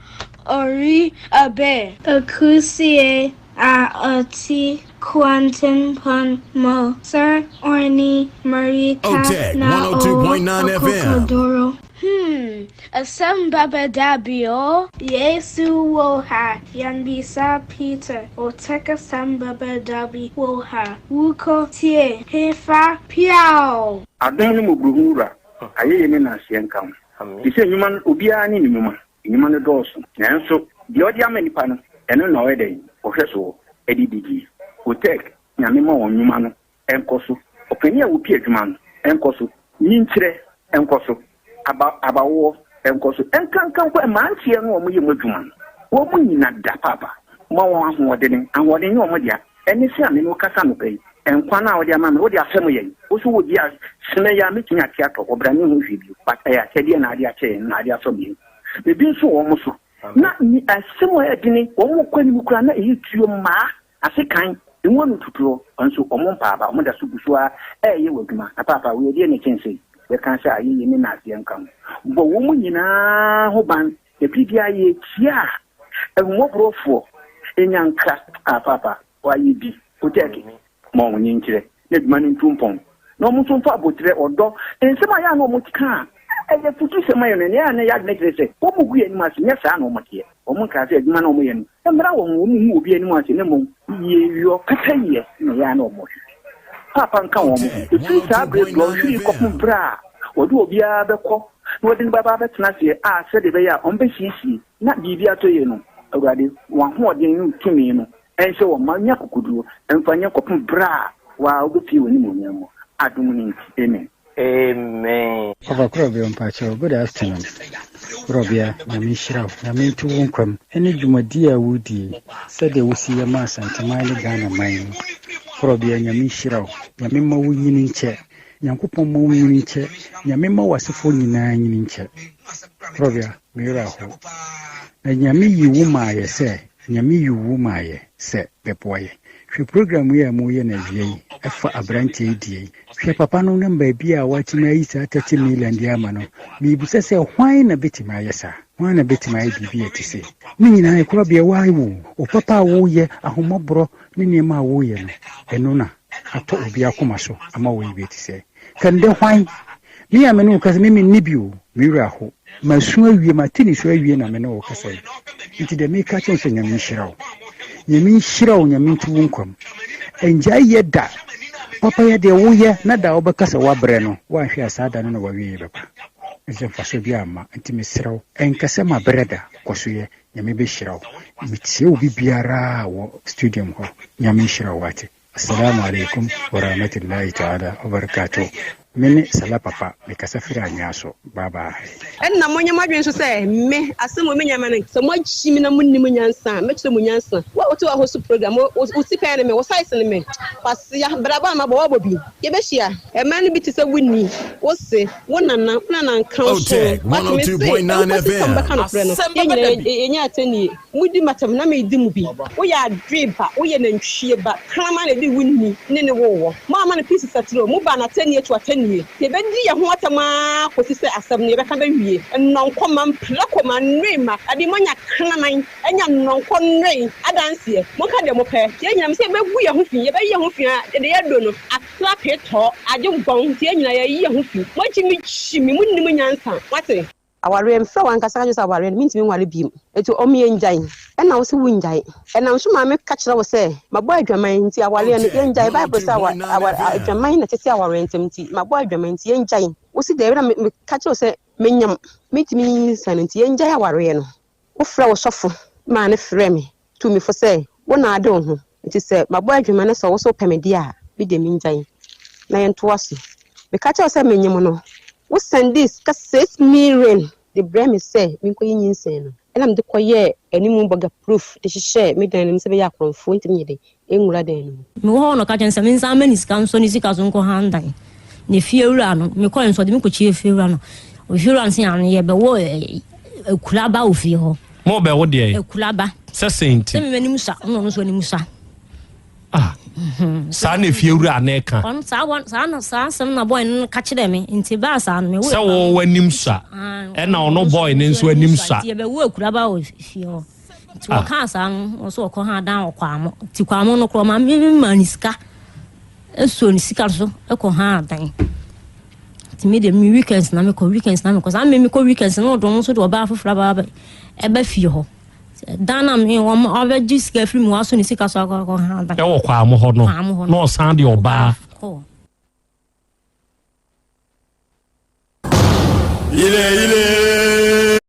ori abe. Akusie a ɔte kwantempɔn mu, Sir Orni Marika OTEC na ɔwɔ 102.9 FM. akokoduro. Hmm, asɛm bɛba da bi o. Yesu wɔ ha, yɛnbisa Peter, OTEC asɛm bɛba da bi wɔ ha, Wokɔ tie, hefa, piaw! Adom ne mmɔborɔhunu Wura, ayɛyie ne nnaaseɛ nka wo. Te sɛ nnwuma no, obiara ne ne nnwuma. Nnwuma no dɔɔso, nanso deɛ ɔde ama nnipa no, ɛno na ɔyɛ dɛn? Ɔhwɛ soɔ de di die. Otec, Nyame ma wɔn nnwuma no nkɔ so. Ɔpanin a ɔpi adwuma no nkɔ so. Nyinkyerɛ nkɔ so. Aba, abawoɔ nkɔ so. Ɛnkanka mpo mmeranteɛ no a wɔyɛ mu adwuma no, wɔn nyina da paapa. Ma wɔn ahoɔdene. Ahoɔden nyɛ wɔn dea. Ɛne sɛ a me ne wo kasa anɔpa yi, nkwa no a wode ama me no, wode afɛm yɛn. Wo nso wɔ bi a, sene yi a mɛtumi ate atɔ, ɔbra ne ho hwee bio. But ɛyɛ akyɛdeɛ na ade akyɛ yɛn, na ade afɛm yɛn. Ebi nso wɔ wɔn so. Na ni asɛm a ɛyɛ dene, wɔn kɔ anim koraa na ɛyɛ tuo mmaa, asekan, emu ano tutuo, nso wɔn mpa aba, wɔn da so gu so ara ɛreyɛ wɔ adwuma. Na paapa, wei ɛdeɛ na ɛkyɛn sei? Yɛka sɛ ayɛyie ne naaseɛ nka ho. Bɔ wɔn nyinaa ho ban, na biribiara yɛtia a, ahummɔborɔfoɔ nya nkra. Ah, paapa, wayɛ bi. Otɛɛke, ma wɔn nkyerɛ na adwuma no ntu mpɔn, na wɔn nso mfa aboterɛ, ɔdɔ, nsɛm a ɛyɛ a na wɔka a ɛyɛ afutusɛm ma yɛn no, ɛnea na ɛyɛ adwene kyerɛ sɛ wɔgu yɛn anim ase. Nyɛ saa na wɔteɛ. Wɔnkaa sɛ adwuma no a wɔyɛ no mmra wɔn ho, wɔngu obi anim ase, na mmom yieyɔ, pɛpɛyɛ na ɛyɛ a na wɔhwehwɛ. Paapa nka wɔn ho. Ɛfiri saa berɛ dɔnhwere kɔpem berɛ a wɔde obiara bɛkɔ na wɔde no bɛba abɛtena aseɛ a sɛdeɛ ɛbɛyɛ a wɔbɛsiesie na biribi atɔ yie no, Awurade, w'ahoɔden ne wo tumi no nhyɛ wɔn ma nya akokoduro mfa nyɛ kɔpem berɛ a woa wobɛpue w'animuonyam mu, adom no nti, amen. Amen. Ɔfa Korɔbea mpakyɛw good afternoon Korɔbea Nyame nhyira wo Nyame nto wo nkwa mu ɛne dwumadie a wodie sɛdeɛ wosi yɛ ma Asanteman ne Ghana man yi Korɔbea Nyame nhyira wo Nyame mma wo nyini nkyɛ Nyankopɔn mma wo nyini nkyɛ Nyame mma w'asefoɔ nyinaa nyini nkyɛ Korɔbea me werɛ ahow na Nyame yi wo maa yɛ sɛ Nyame yi wo maa yɛ sɛ bɛboa yɛ. Hwɛ program yi a mo yɛ no awia yi ɛfa abranteɛ yi deɛ yi. Hwɛ papa no nam baabi a watumi ayi saa 30 million de ama no. Mebisa sɛ hwan na bɛtumi ayɛ saa? Hwan na bɛtumi ayɛ biribi a ɛte sei? Ne nyinaa ɛkorɔ bea wae wo. Wo papa a woyɛ, ahomɔborɔ ne nneɛma a woyɛ no, ɛno na atɔ obi akoma so ama wɔyɛ bi ɛte sɛ. Kɛndɛ hwan? Me a me ne wo kasa, me menni bi o, me werɛ aho. Masu awie, mate nisuo awie na me ne wo kasa yi. Nti deɛ meka kyerɛ wo sɛ Nyame nhyira wo. Nyame nhyira wo, Nyame nto wo nkwa mu. Ɛngyae yɛ da. Papa yɛ deɛ woyɛ na da a wobɛka sɛ woabrɛ no, woanhwɛ a saa da no na w'awieɛ bɛba. Ɛsɛ mfasoɔ biara mma. Nti mesrɛ wo, ɛnka sɛ mabrɛ da, kɔ so yɛ. Nyame bɛhyira wo. Metie obi biara wɔ studium hɔ. Nyame nhyira wo wate. Assalamu alaikum warahmatullahi ta'ala wabarakatuh Me ne Salah Papa, me kasa firi Anwea so. Bye bye. Ɛnna monyɛ mo adwene nso sɛ, me, asɛm wei menya ma no, sɛ moagye me na monnim nyansa a, mɛkyerɛ mo nyansa. Wo a wote hɔ host program, wo, wo sika ne me, wo size ne me, kwasea, bra bɔ a mabɔ, woabɔ bi, yɛbɛhyia. Mmaa no bi te sɛ wo ni, wo se, wo nana, wo nana nka wo so, OTEC but me se, 102.9 ɛnkɔsi sɛ FM. mobɛka nokorɛ no, yɛn nyinaa yɛnya atɛnnie. Mudi m'atɛm na medi mo bi. Woyɛ adoe ba, woyɛ nantwie ba, kraman na ɛde wo nni ne ne woo wɔ. Moamma no peace satire o, mobaa no atɛnnie to atɛnnie. Yɛbɛdi yɛn ho atɛm ara kɔsi sɛ asɛm no yɛbɛka bɛwie. Nnɔnkɔ mma, mprako mma, nnoe mma, ɛde moanya kraman anya nnɔnkɔ nnoe adanseɛ. Monka deɛ mopɛ, yɛn nyinaa mesɛ yɛbɛgu yɛn ho fi, yɛbɛyi yɛn ho fi a deɛ yɛadɔ no atra petɔɔ, agye gbɔn, nti yɛn nyinaa yɛayi yɛn ho fi. Moagye me gyimi, monnim nyansa, moate? Awareɛ, mefrɛ w'ankasa ka kyerɛ sɛ awareɛ no mentumi nware biom, nti ɔmo yɛngyae, ɛna wose wongyae, ɛnam so maa meka kyerɛ wo sɛ mabɔ adwaman nti awareɛ no OTEC yɛngyae, Bible sɛ awa 102.9 awa FM. adwaman na ɛtete awareɛ ntɛm nti mabɔ adwaman nti yɛngyae, wose daabi na meka kyerɛ wo sɛ menyam mentumi nyinsɛn nti yɛngyae awareɛ no. Wofrɛɛ wo sɔfo maa no frɛɛ me tuu me fo sɛ, Wo na ade wo ho, enti sɛ mabɔ adwuma na sɛ wo nso wopɛ me deɛ a, me deɛ mengyae na yɛntoa so. Meka kyerɛɛ wo sɛ menyem no, wo sɛndee sika 6 million de brɛɛ me sɛ menkɔyi nyinsɛn no. Ɛna mede kɔyɛɛ animu bɔga proof de hyehyɛɛ me dan no mu sɛ ɛbɛyɛ a akorɔmfoɔ ntumi nyɛ dɛn nwura dan no mu. Mewɔ hɔ na ɔka kyerɛ me sɛ mensan mma ne sika nsɔ ne sika so nkɔ han dan. Na fiewura no, mekɔe nso ɔde me kɔkyia fiewura no. Fiewura no se ano yɛbɛwɔ akuraba wɔ fie hɔ. Mo bɛwo deɛ? Akuraba. Sɛ sɛn nti? Sɛ me m'anim sa, ɛna ɔno nso anim sa. Ah, saa na efiewura no ɛka. Ɔno saa wɔ saa na saa asɛm na boy no ka kyerɛ me nti baa saa no me wo. Sɛ wo w'anim sa, ɛna ɔno boy no nso anim sa. Nti yɛbɛwo akuraba wɔ fie hɔ. Nti wɔkaa saa no, wɔ so wɔkɔ ha dan wɔ Kwamo. Nti Kwamo no korɔ ma me ma ne sika. Ɛsuo ne sika so ɛkɔ ha dan. Nti me de me weekends na mekɔ weekends na mekɔ. Saa me mekɔ weekends na ɔdɔm nso de ɔbaa foforɔ aba ɛba fie hɔ. Dan na me wɔn ɔbɛgye sika firi mu waso ne sika so akɔ akɔ ha dan. Ɛwɔ Kwamo hɔ no na ɔsan de ɔbaa. Ile ile.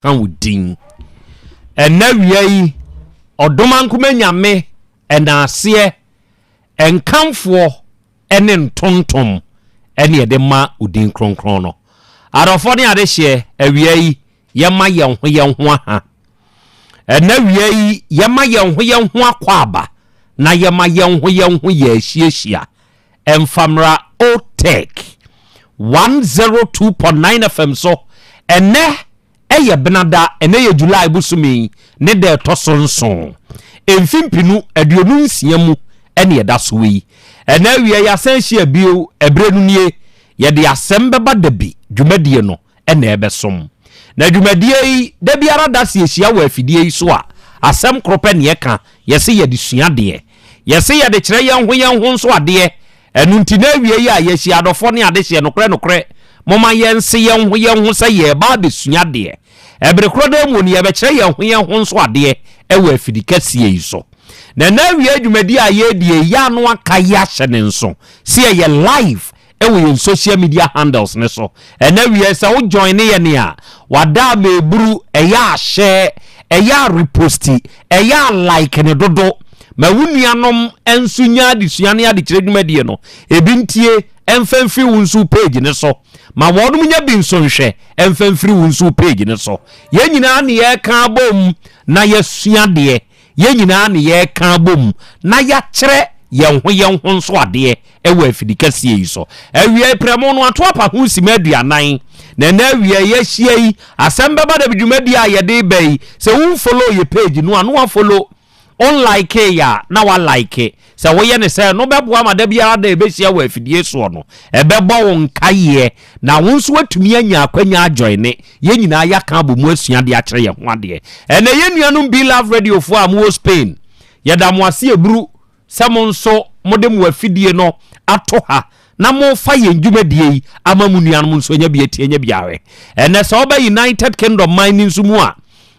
Ka wo din. Ɛnnɛ awia yi, Ɔdomankoma Nyame ɛnaaseɛ, nkamfoɔ ne ntontom ɛne yɛde ma wo din kronkron no. Adɔfoɔ ne adehyeɛ, awia yi, yɛma yɛn ho yɛn ho aha. Ɛnnɛ awia yi, yɛma yɛn ho yɛn ho akwaaba na yɛma yɛn ho yɛn ho yɛ ahyiahyia. Ɛmfa mmra Otec 102.9 FM so. Ɛnnɛ ɛyɛ Benada, ɛnnɛ yɛ July bosome yi ne da ɛtɔ so nson. Mfe mpenu 26 mu ɛne ɛda so yi. Ɛnnɛ awia yɛasan ahyia bio, ɛberɛ no nie, yɛde asɛm bɛba dabi dwumadie no na ɛbɛsom. Na dwumadie yi, da biara da sɛ yɛhyia wɔ afidie yi so a, Asɛm koro pɛ ne yɛka, yɛse yɛde sua adeɛ. Yɛse yɛde kyerɛ yɛn ho yɛn ho nso adeɛ. Ɛno nti na awiei a yɛahyia adɔfoɔ ne adehyeɛ, nokorɛ nokorɛ, momma yɛnse yɛn ho yɛn ho sɛ yɛreba abɛsua adeɛ. Ɛbere korɔ no ara mu no, yɛbɛkyerɛ yɛn ho yɛn ho nso adeɛ wɔ afidi kɛseɛ yi so. Na ɛnnɛ awiei dwumadie a yɛredie yi, yɛ ano aka yi ahyɛ ne nso sɛ yɛyɛ live wɔ yɛn social media handles no so. Ɛnɛ wiɛ sɛ wo join ne yɛn a, wada a meburu, ɛyɛ a share, ɛyɛ a reposti, ɛyɛ a like ne dodo. Ma wo nuanom nso nya adesua ne adekyerɛ dwumadie no ebi ntie ɛmfa mfiri wo nso page no so. Ma wɔnom nya bi nso nhwɛ ɛmfa mfiri wo nso page no so. Yɛn nyinaa ne yɛreka abom na yɛasua adeɛ. Yɛn nyinaa ne yɛreka abom na yɛakyerɛ yɛn ho yɛn ho nso adeɛ wɔ afidi kɛseɛ yi so. Awiei prɛmo no ato apa ho simma 40, na ɛnɛ awia yi ahyia yi, asɛm bɛba da bi dwumadie a yɛde reba yi, sɛ wo nfollow yɛ page no a na wafollow, wo nlikee yɛ a na wa like, sɛ woyɛ ne sɛ no bɛboa ma da biara da yɛbɛhyia wɔ afidie soɔ no, ɛbɛbɔ wo nkaeɛ na wo nso woatumi anya akwanya ajoine yɛn nyinaa yɛaka abɔ mu asua adeɛ akyerɛ yɛn ho adeɛ. Ɛnɛ yɛn nuanom Be Love Radio foɔ a mowɔ Spain, yɛda mo ase aburu sɛ mo nso mode mo afidie no ato ha na morefa yɛn dwumadie yi ama mo nuanom nso anya bi atie anya bi ahwɛ. Ɛnɛ sɛ woba United Kingdom man no nso mu a,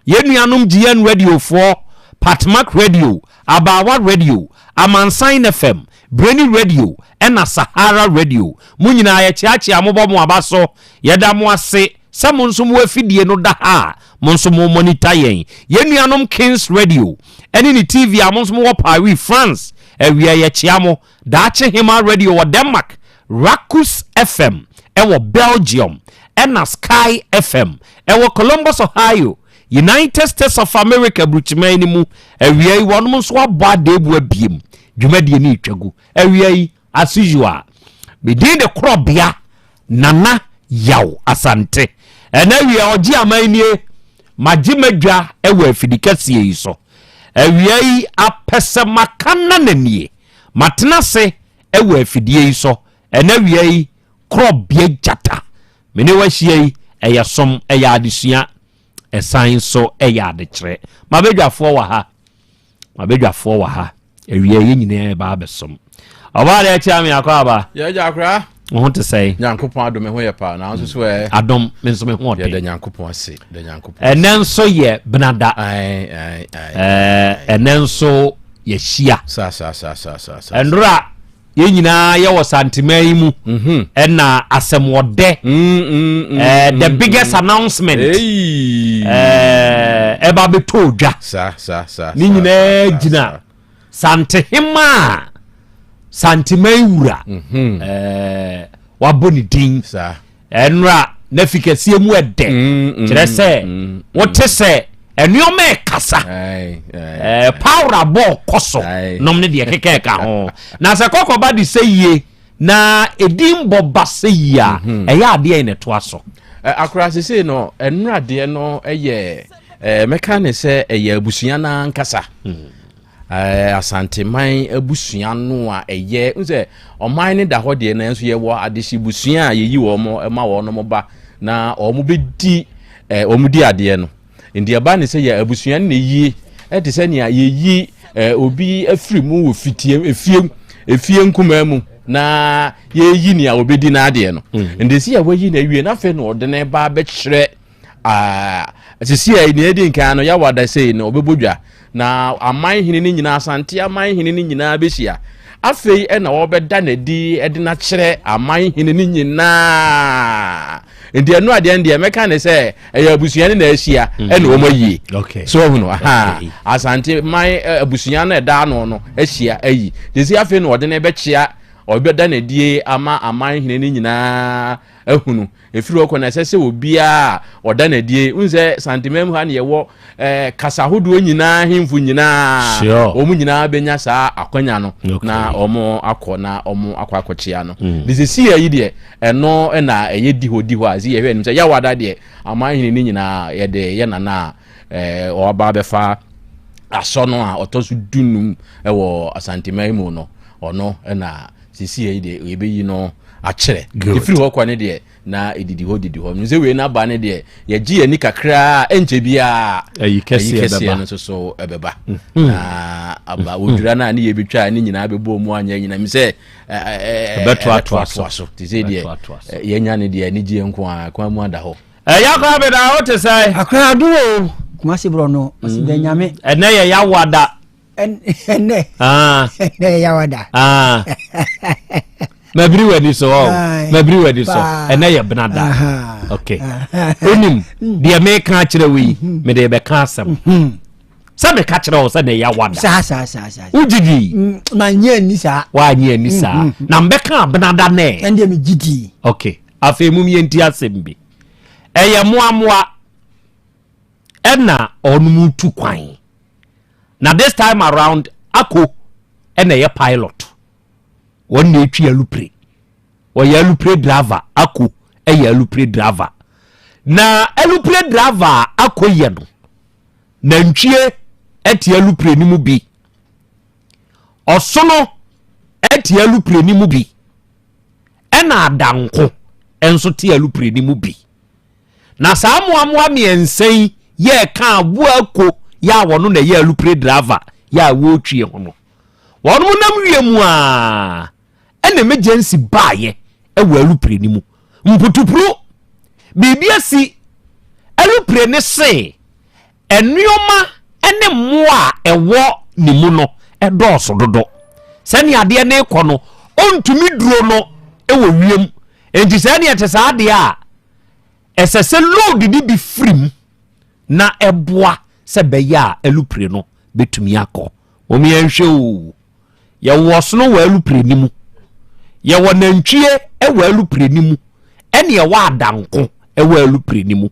yɛn nuanom GN Radio foɔ, Patmak Radio, Abaawa Radio, Amansan FM, Breni Radio ɛna Sahara Radio, mo nyinaa yɛkyeakyea mo bɔ mo aba so. Yɛda mo ase sɛ mo nso mo afidie no da ha a mo nso mo monitor yɛn. Yɛn nuanom Kings Radio ɛne ne TV a mo nso mo wɔ Paris, France, awia yɛkyea mo. Daakye Hemaa Radio wɔ Denmark, Rakus FM ɛwɔ Belgium ɛna Sky FM ɛwɔ Columbus, Ohio, United States of America aburukyiman no mu. Awia yi wɔnom nso abɔ adeebu abiem. Dwumadie no retwa gu. Awia yi As usual, me din de Korɔbea Nana Yaw Asante. Ɛnɛ awia ɔgye aman nie, magye m'adwa wɔ afidi kɛseɛ yi so. Awia yi apɛ sɛ maka nana nie, matena ase wɔ afidie yi so. Ɛnɛ awia yi Korɔbea Gyata, me ne wo ahyia yi, ɛyɛ som, ɛyɛ adesua, ɛsan nso ɛyɛ adekyerɛ. M'abadwafoɔ wɔ ha. M'abadwafoɔ wɔ ha. Awia yɛn nyinaa ɛba abɛsom. Ɔbaa deɛ kyea me akɔ aba. Yɛ agya akora. Wo ho te sɛn? Nyankopɔn adom me ho yɛ paa na nso so ɛ. Adom me nso me ho ɔden. Yɛda Nyankopɔn ase. Da Nyankopɔn. Ɛnɛ nso yɛ benada. Ae ae ae. Ɛnɛ nso yɛhyia. Sa sa sa sa sa sa. Ɛnora Yɛn nyinaa yɛwɔ Santeman yi mu mhm. ɛna asɛmɔdɛ mm, mm, mm, eh, the biggest announcement eh, ɛba bɛtɔ odwa ne nyinaa gyina Santehema a Santeman wura mhm. eh, wabɔ ne din Ɛnora na fi kɛseɛ mu ɛdɛ mm, mm, kyerɛ sɛ mm, wote sɛ nneɛma ɛkasa power abɔ kɔ so nom ne deɛ keka ɛka ho na sɛ kɔkɔba de sɛ yie na ɛdin bɔ ba sɛ yie a mhm. ɛyɛ adeɛ na ɛtoa so. Akora sesei no ɛnora deɛ no ɛyɛ mɛka ne sɛ ɛyɛ abusua no ankasa. Mm. Asanteman abusua no a ɛyɛ n sɛ ɔman no da hɔ deɛ nanso yɛwɔ adehye busua a yɛyi wɔn ma wɔn ba na wɔn bɛdi wɔn di adeɛ no nti ɛba ne sɛ yɛ abusua no na yie ɛte sɛ nea yɛyi obi afiri mu wɔ fitie efie efie nkumaa mu na yɛyi nea ɔbɛdi n'adeɛ no mm. nti sɛ yɛwayi na awie na afei na ɔde ne ba bɛkyerɛ Ah, sisi a nea edi nkan no yɛwɔ ada sei no ɔbɛbɔ dwa na aman hene no nyinaa asante aman hene no nyinaa bɛhyia afei ɛna wɔbɛda n'adi ɛde n'akyerɛ aman hene no nyinaa nti ɛno adeɛ no deɛ mɛka ne sɛ ɛyɛ abusua no na ahyia mm. ɛna wɔn ayie so ɔhunu aha asante man abusua no ɛda ano no ahyia ayi de si afei na ɔde no bɛkyia ɔbɛda n'adie ama aman hene no nyinaa ahunu Ɛfiri hɔ kɔ no, ɛsɛ sɛ obiara a ɔda no adie, wohu sɛ Santeman mu ha ne yɛwɔ eh, kasa ahodoɔ nyinaa ahemfo nyinaa, sure. wɔn nyinaa bɛnya saa akwanya no okay. na wɔn akɔ na wɔn akɔ akɔkyea no. Mm. De sisi yɛ yi deɛ, ɛno na ɛyɛ di hɔ di hɔ a, sɛ yɛhwɛ anim sɛ yɛwɔ ada deɛ, aman hene no nyinaa yɛde yɛ nana a eh, ɔba bɛfa asɔ no a ɔtɔ so dunum wɔ Asanteman mu no, ɔno na. Sisi yɛ deɛ yɛbɛyi no akyerɛ. Ɛfiri hɔ kɔ ne deɛ na ɛdidi hɔ didi hɔ. Sɛ wei no aba ne deɛ yɛgye yɛn ani kakraa ɛnkyɛ biara ayi kɛseɛ no nso so ɛbɛba. Mhm. Na aba mhm. wɔdwira no a ne yɛbɛtwa ne nyinaa bɛbɔ mu anyɛ nyina mi sɛ ɛbɛtoatoa so. Te sɛ deɛ yɛnya ne deɛ anigyeɛ nko a kwan mu ada hɔ. Ɛyɛ akora beda wo te sɛ. Akora ado o. Kumasi borɔ no ɔsi bɛ nyame. Ɛnɛ yɛ yawada. Ɛnɛ. Ah. Ɛnɛ yɛ yawada. Ah. Mabiri w'ani so ɔ. Mabiri w'ani so. Ɛnɛ yɛ benada. Okay. Onim hmm. deɛ meka akyerɛ wo yi hmm. mede bɛka asɛm. Hmm. Sɛ meka kyerɛ wo sɛ na ɛyɛ wada. Saa saa saa saa. Wogye di. Manyɛ ani saa. Wanyɛ ani saa. Na mbɛka abenada nɛ. Ɛndeɛ megye di. Okay. Afei mum yɛnti asɛm bi. Ɛyɛ mmoammoa ɛna ɔnom tu kwan. Na this time around ako ɛna ɛyɛ pilot. Wɔn na etwi alupre. Ɔyɛ alupre driver ako ɛyɛ alupre driver. Na alupre driver a ako yɛ no, nantwie ɛte alupre no mu bi. Ɔsono ɛte alupre no mu bi. Ɛna adanko nso te alupre no mu bi. Na saa mmoammoa mmiɛnsa yi yɛ ka aboa ako yɛ a wɔno na ɛyɛ alupre driver yɛ a wɔretwie ho no. Wɔnom nam wiem a ɛna emergency baayɛ ɛwɔ alupre no mu. Mputupru biribi asi alupre ne se Nnoɔma ne mmoa a ɛwɔ ne mu no dɔɔso dodo. Sɛnea adeɛ no rekɔ no, ɔntumi duro no wɔ wiem. Enti sɛ ɛneɛ te saa adeɛ a, ɛsɛ sɛ load no bi firi mu na ɛboa sɛ bɛyɛ a alupre no bɛtumi akɔ. Mom yɛnhwɛ o. Yɛwɔ ɔsono wɔ alupre no mu. Yɛwɔ nantwie wɔ alupre no mu. Ɛne ɛwɔ adanko wɔ alupre no mu.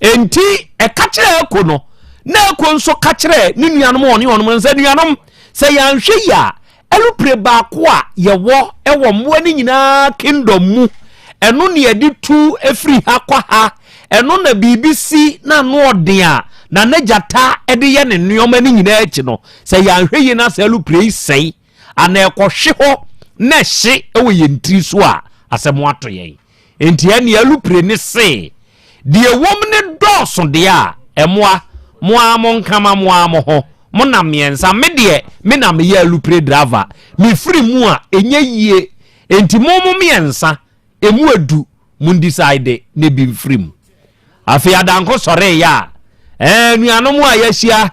Enti ɛka kyerɛ Ako no, na Ako nso ka kyerɛ ne nuanom ɔne ɔnom no sɛ, nuanom, sɛ yɛanhwɛ yi a, alupre baako a yɛwɔ wɔ mmoa no nyinaa kingdom mu, ɛno ne yɛde tu firi ha kɔ ha, ɛno na biribi si na ano ɔden a, na n'agyata de yɛ ne nneɛma no nyinaa akyi no, Sɛ yɛanhwɛ yie na sɛ alupre yi sɛe anaa ɛkɔhwe hɔ na ɛhye wɔ yɛn tiri so a, asɛm ato yɛn. Enti ɛnneɛ alupre ne se, deɛ ɛwom ne dɔɔso deɛ a, ɛmoa, mo ara mo nkama mo ara mo ho, mo nam mmiɛnsa, me deɛ me na meyɛ alupre driver, mefiri mu a, ɛnyɛ yie. Enti mo mo mmiɛnsa, Emu edu, mo ndecide na ebi mfiri mu. Afei Adanko sɔreeɛ a, ɛɛ nuanom a yɛahyia,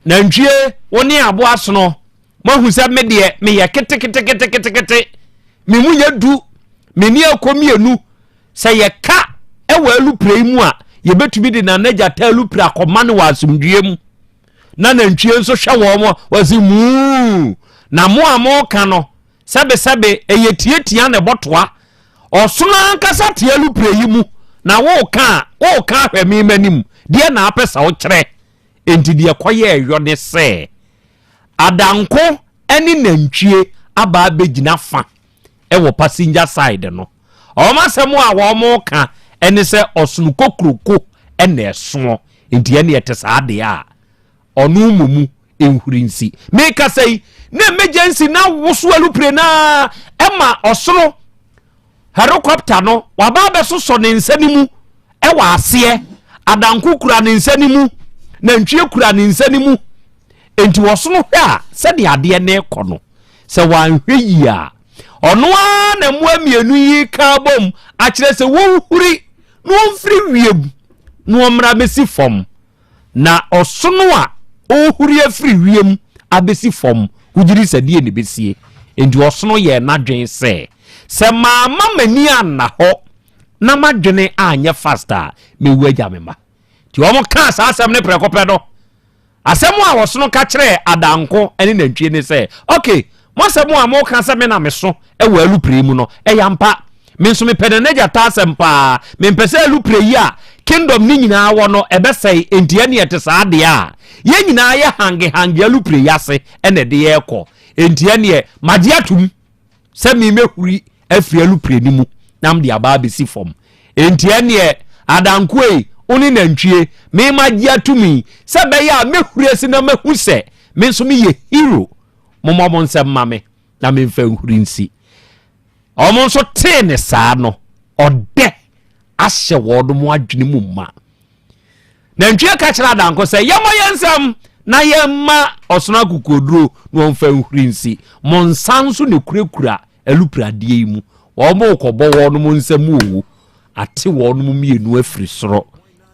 nantwie, wo ne aboa sono, moahu sɛ me deɛ meyɛ keteketeketekete, me mu nyɛ du, me ne akɔ mmienu, sɛ yɛka ɛwɔ alupre yi mu a, yɛbɛtumi de Nana Gyata alupre akɔma no wɔ asomdwoeɛ mu. Na nantwie nso hwɛ wɔn, wɔsi muu, na mo a moka no, Sɛbesɛbe, ɛyɛ tiatia na ɛbɔtoa. Ɔsono ankasa te alupre yi mu, na woreka a, woreka ahwɛ me m'anim. Deɛ na apɛ sɛ wokyerɛ? Enti deɛ ɛkɔyɛɛ yɔ ne sɛ, Adanko ne nantwie aba abɛgyina fa wɔ passenger side no. Wɔn asɛm a wɔreka ne sɛ ɔsono kokuroko na ɛsoɔ, enti ɛnneɛ ɛte saa deɛ a, ɔno mmom nhuri nsi. Mekasa yi, na emergency na woso alupre na ɛma ɔsoro helicopter no waba abɛsosɔ ne nsa no mu ɛwɔ aseɛ. Adanko kura ne nsa no mu, nantwie kura ne nsa no mu. Enti ɔsono hwɛ a sɛdeɛ adeɛ no rekɔ no, sɛ wanhwɛ yie a, ɔno ara na mmoa mmienu yi ka bom akyerɛ sɛ wɔnhuri na wɔmfiri wiem na wɔmmra bɛsi fam. Na ɔsono a ɔrehuri afiri wiem abɛsi fam, wogye di sɛ deɛ na ɛbɛsie? Enti ɔsono yɛɛ n'adwene sɛ, sɛ mamma m'ani anna hɔ na m'adwene anyɛ fast a, mɛwu agya me mma. Nti wɔkaa saa asɛm no prɛko pɛ no, asɛm a ɔsono ka kyerɛɛ Adanko ne nantwie ne sɛ, ok, Mo asɛm a moka sɛ me na meso wɔ alupre mu no, ɛyɛ ampa. Me nso mepɛ Nana Gyata asɛm paa. Mempɛ sɛ alupre yi a kingdom no nyinaa wɔ no, ɛbɛsɛe. Enti ɛnneɛ ɛte saa deɛ a, yɛn nyinaa yɛ hange-hange alupre yi ase na ɛde yɛn rekɔ. Enti ɛnneɛ magye atom sɛ me mɛhuri afiri alupre no mu na mede aba abɛsi fam. Enti ɛnneɛ Adanko ei, wo ne nantwie, me magye atom yi, sɛ ɛbɛyɛ a mɛhuri asi na mahu sɛ me nso meyɛ hero. Mommɔ mo nsam mma me. na memfa nhuri nsi. Wɔn nso tee ne saa no, ɔdɛ ahyɛ wɔn mo adwene mu ma. Nantwie ka kyerɛ adanko sɛ, yɛmmɔ yɛn nsam na yɛmma ɔsono akokoɔduro na wɔmfa nhuri nsi. Mo nsa nso na ɛkurakura alupiradeɛ yi mu. Wɔn rekɔbɔ wɔn mo nsam o, ate wɔn mo mmienu afiri soro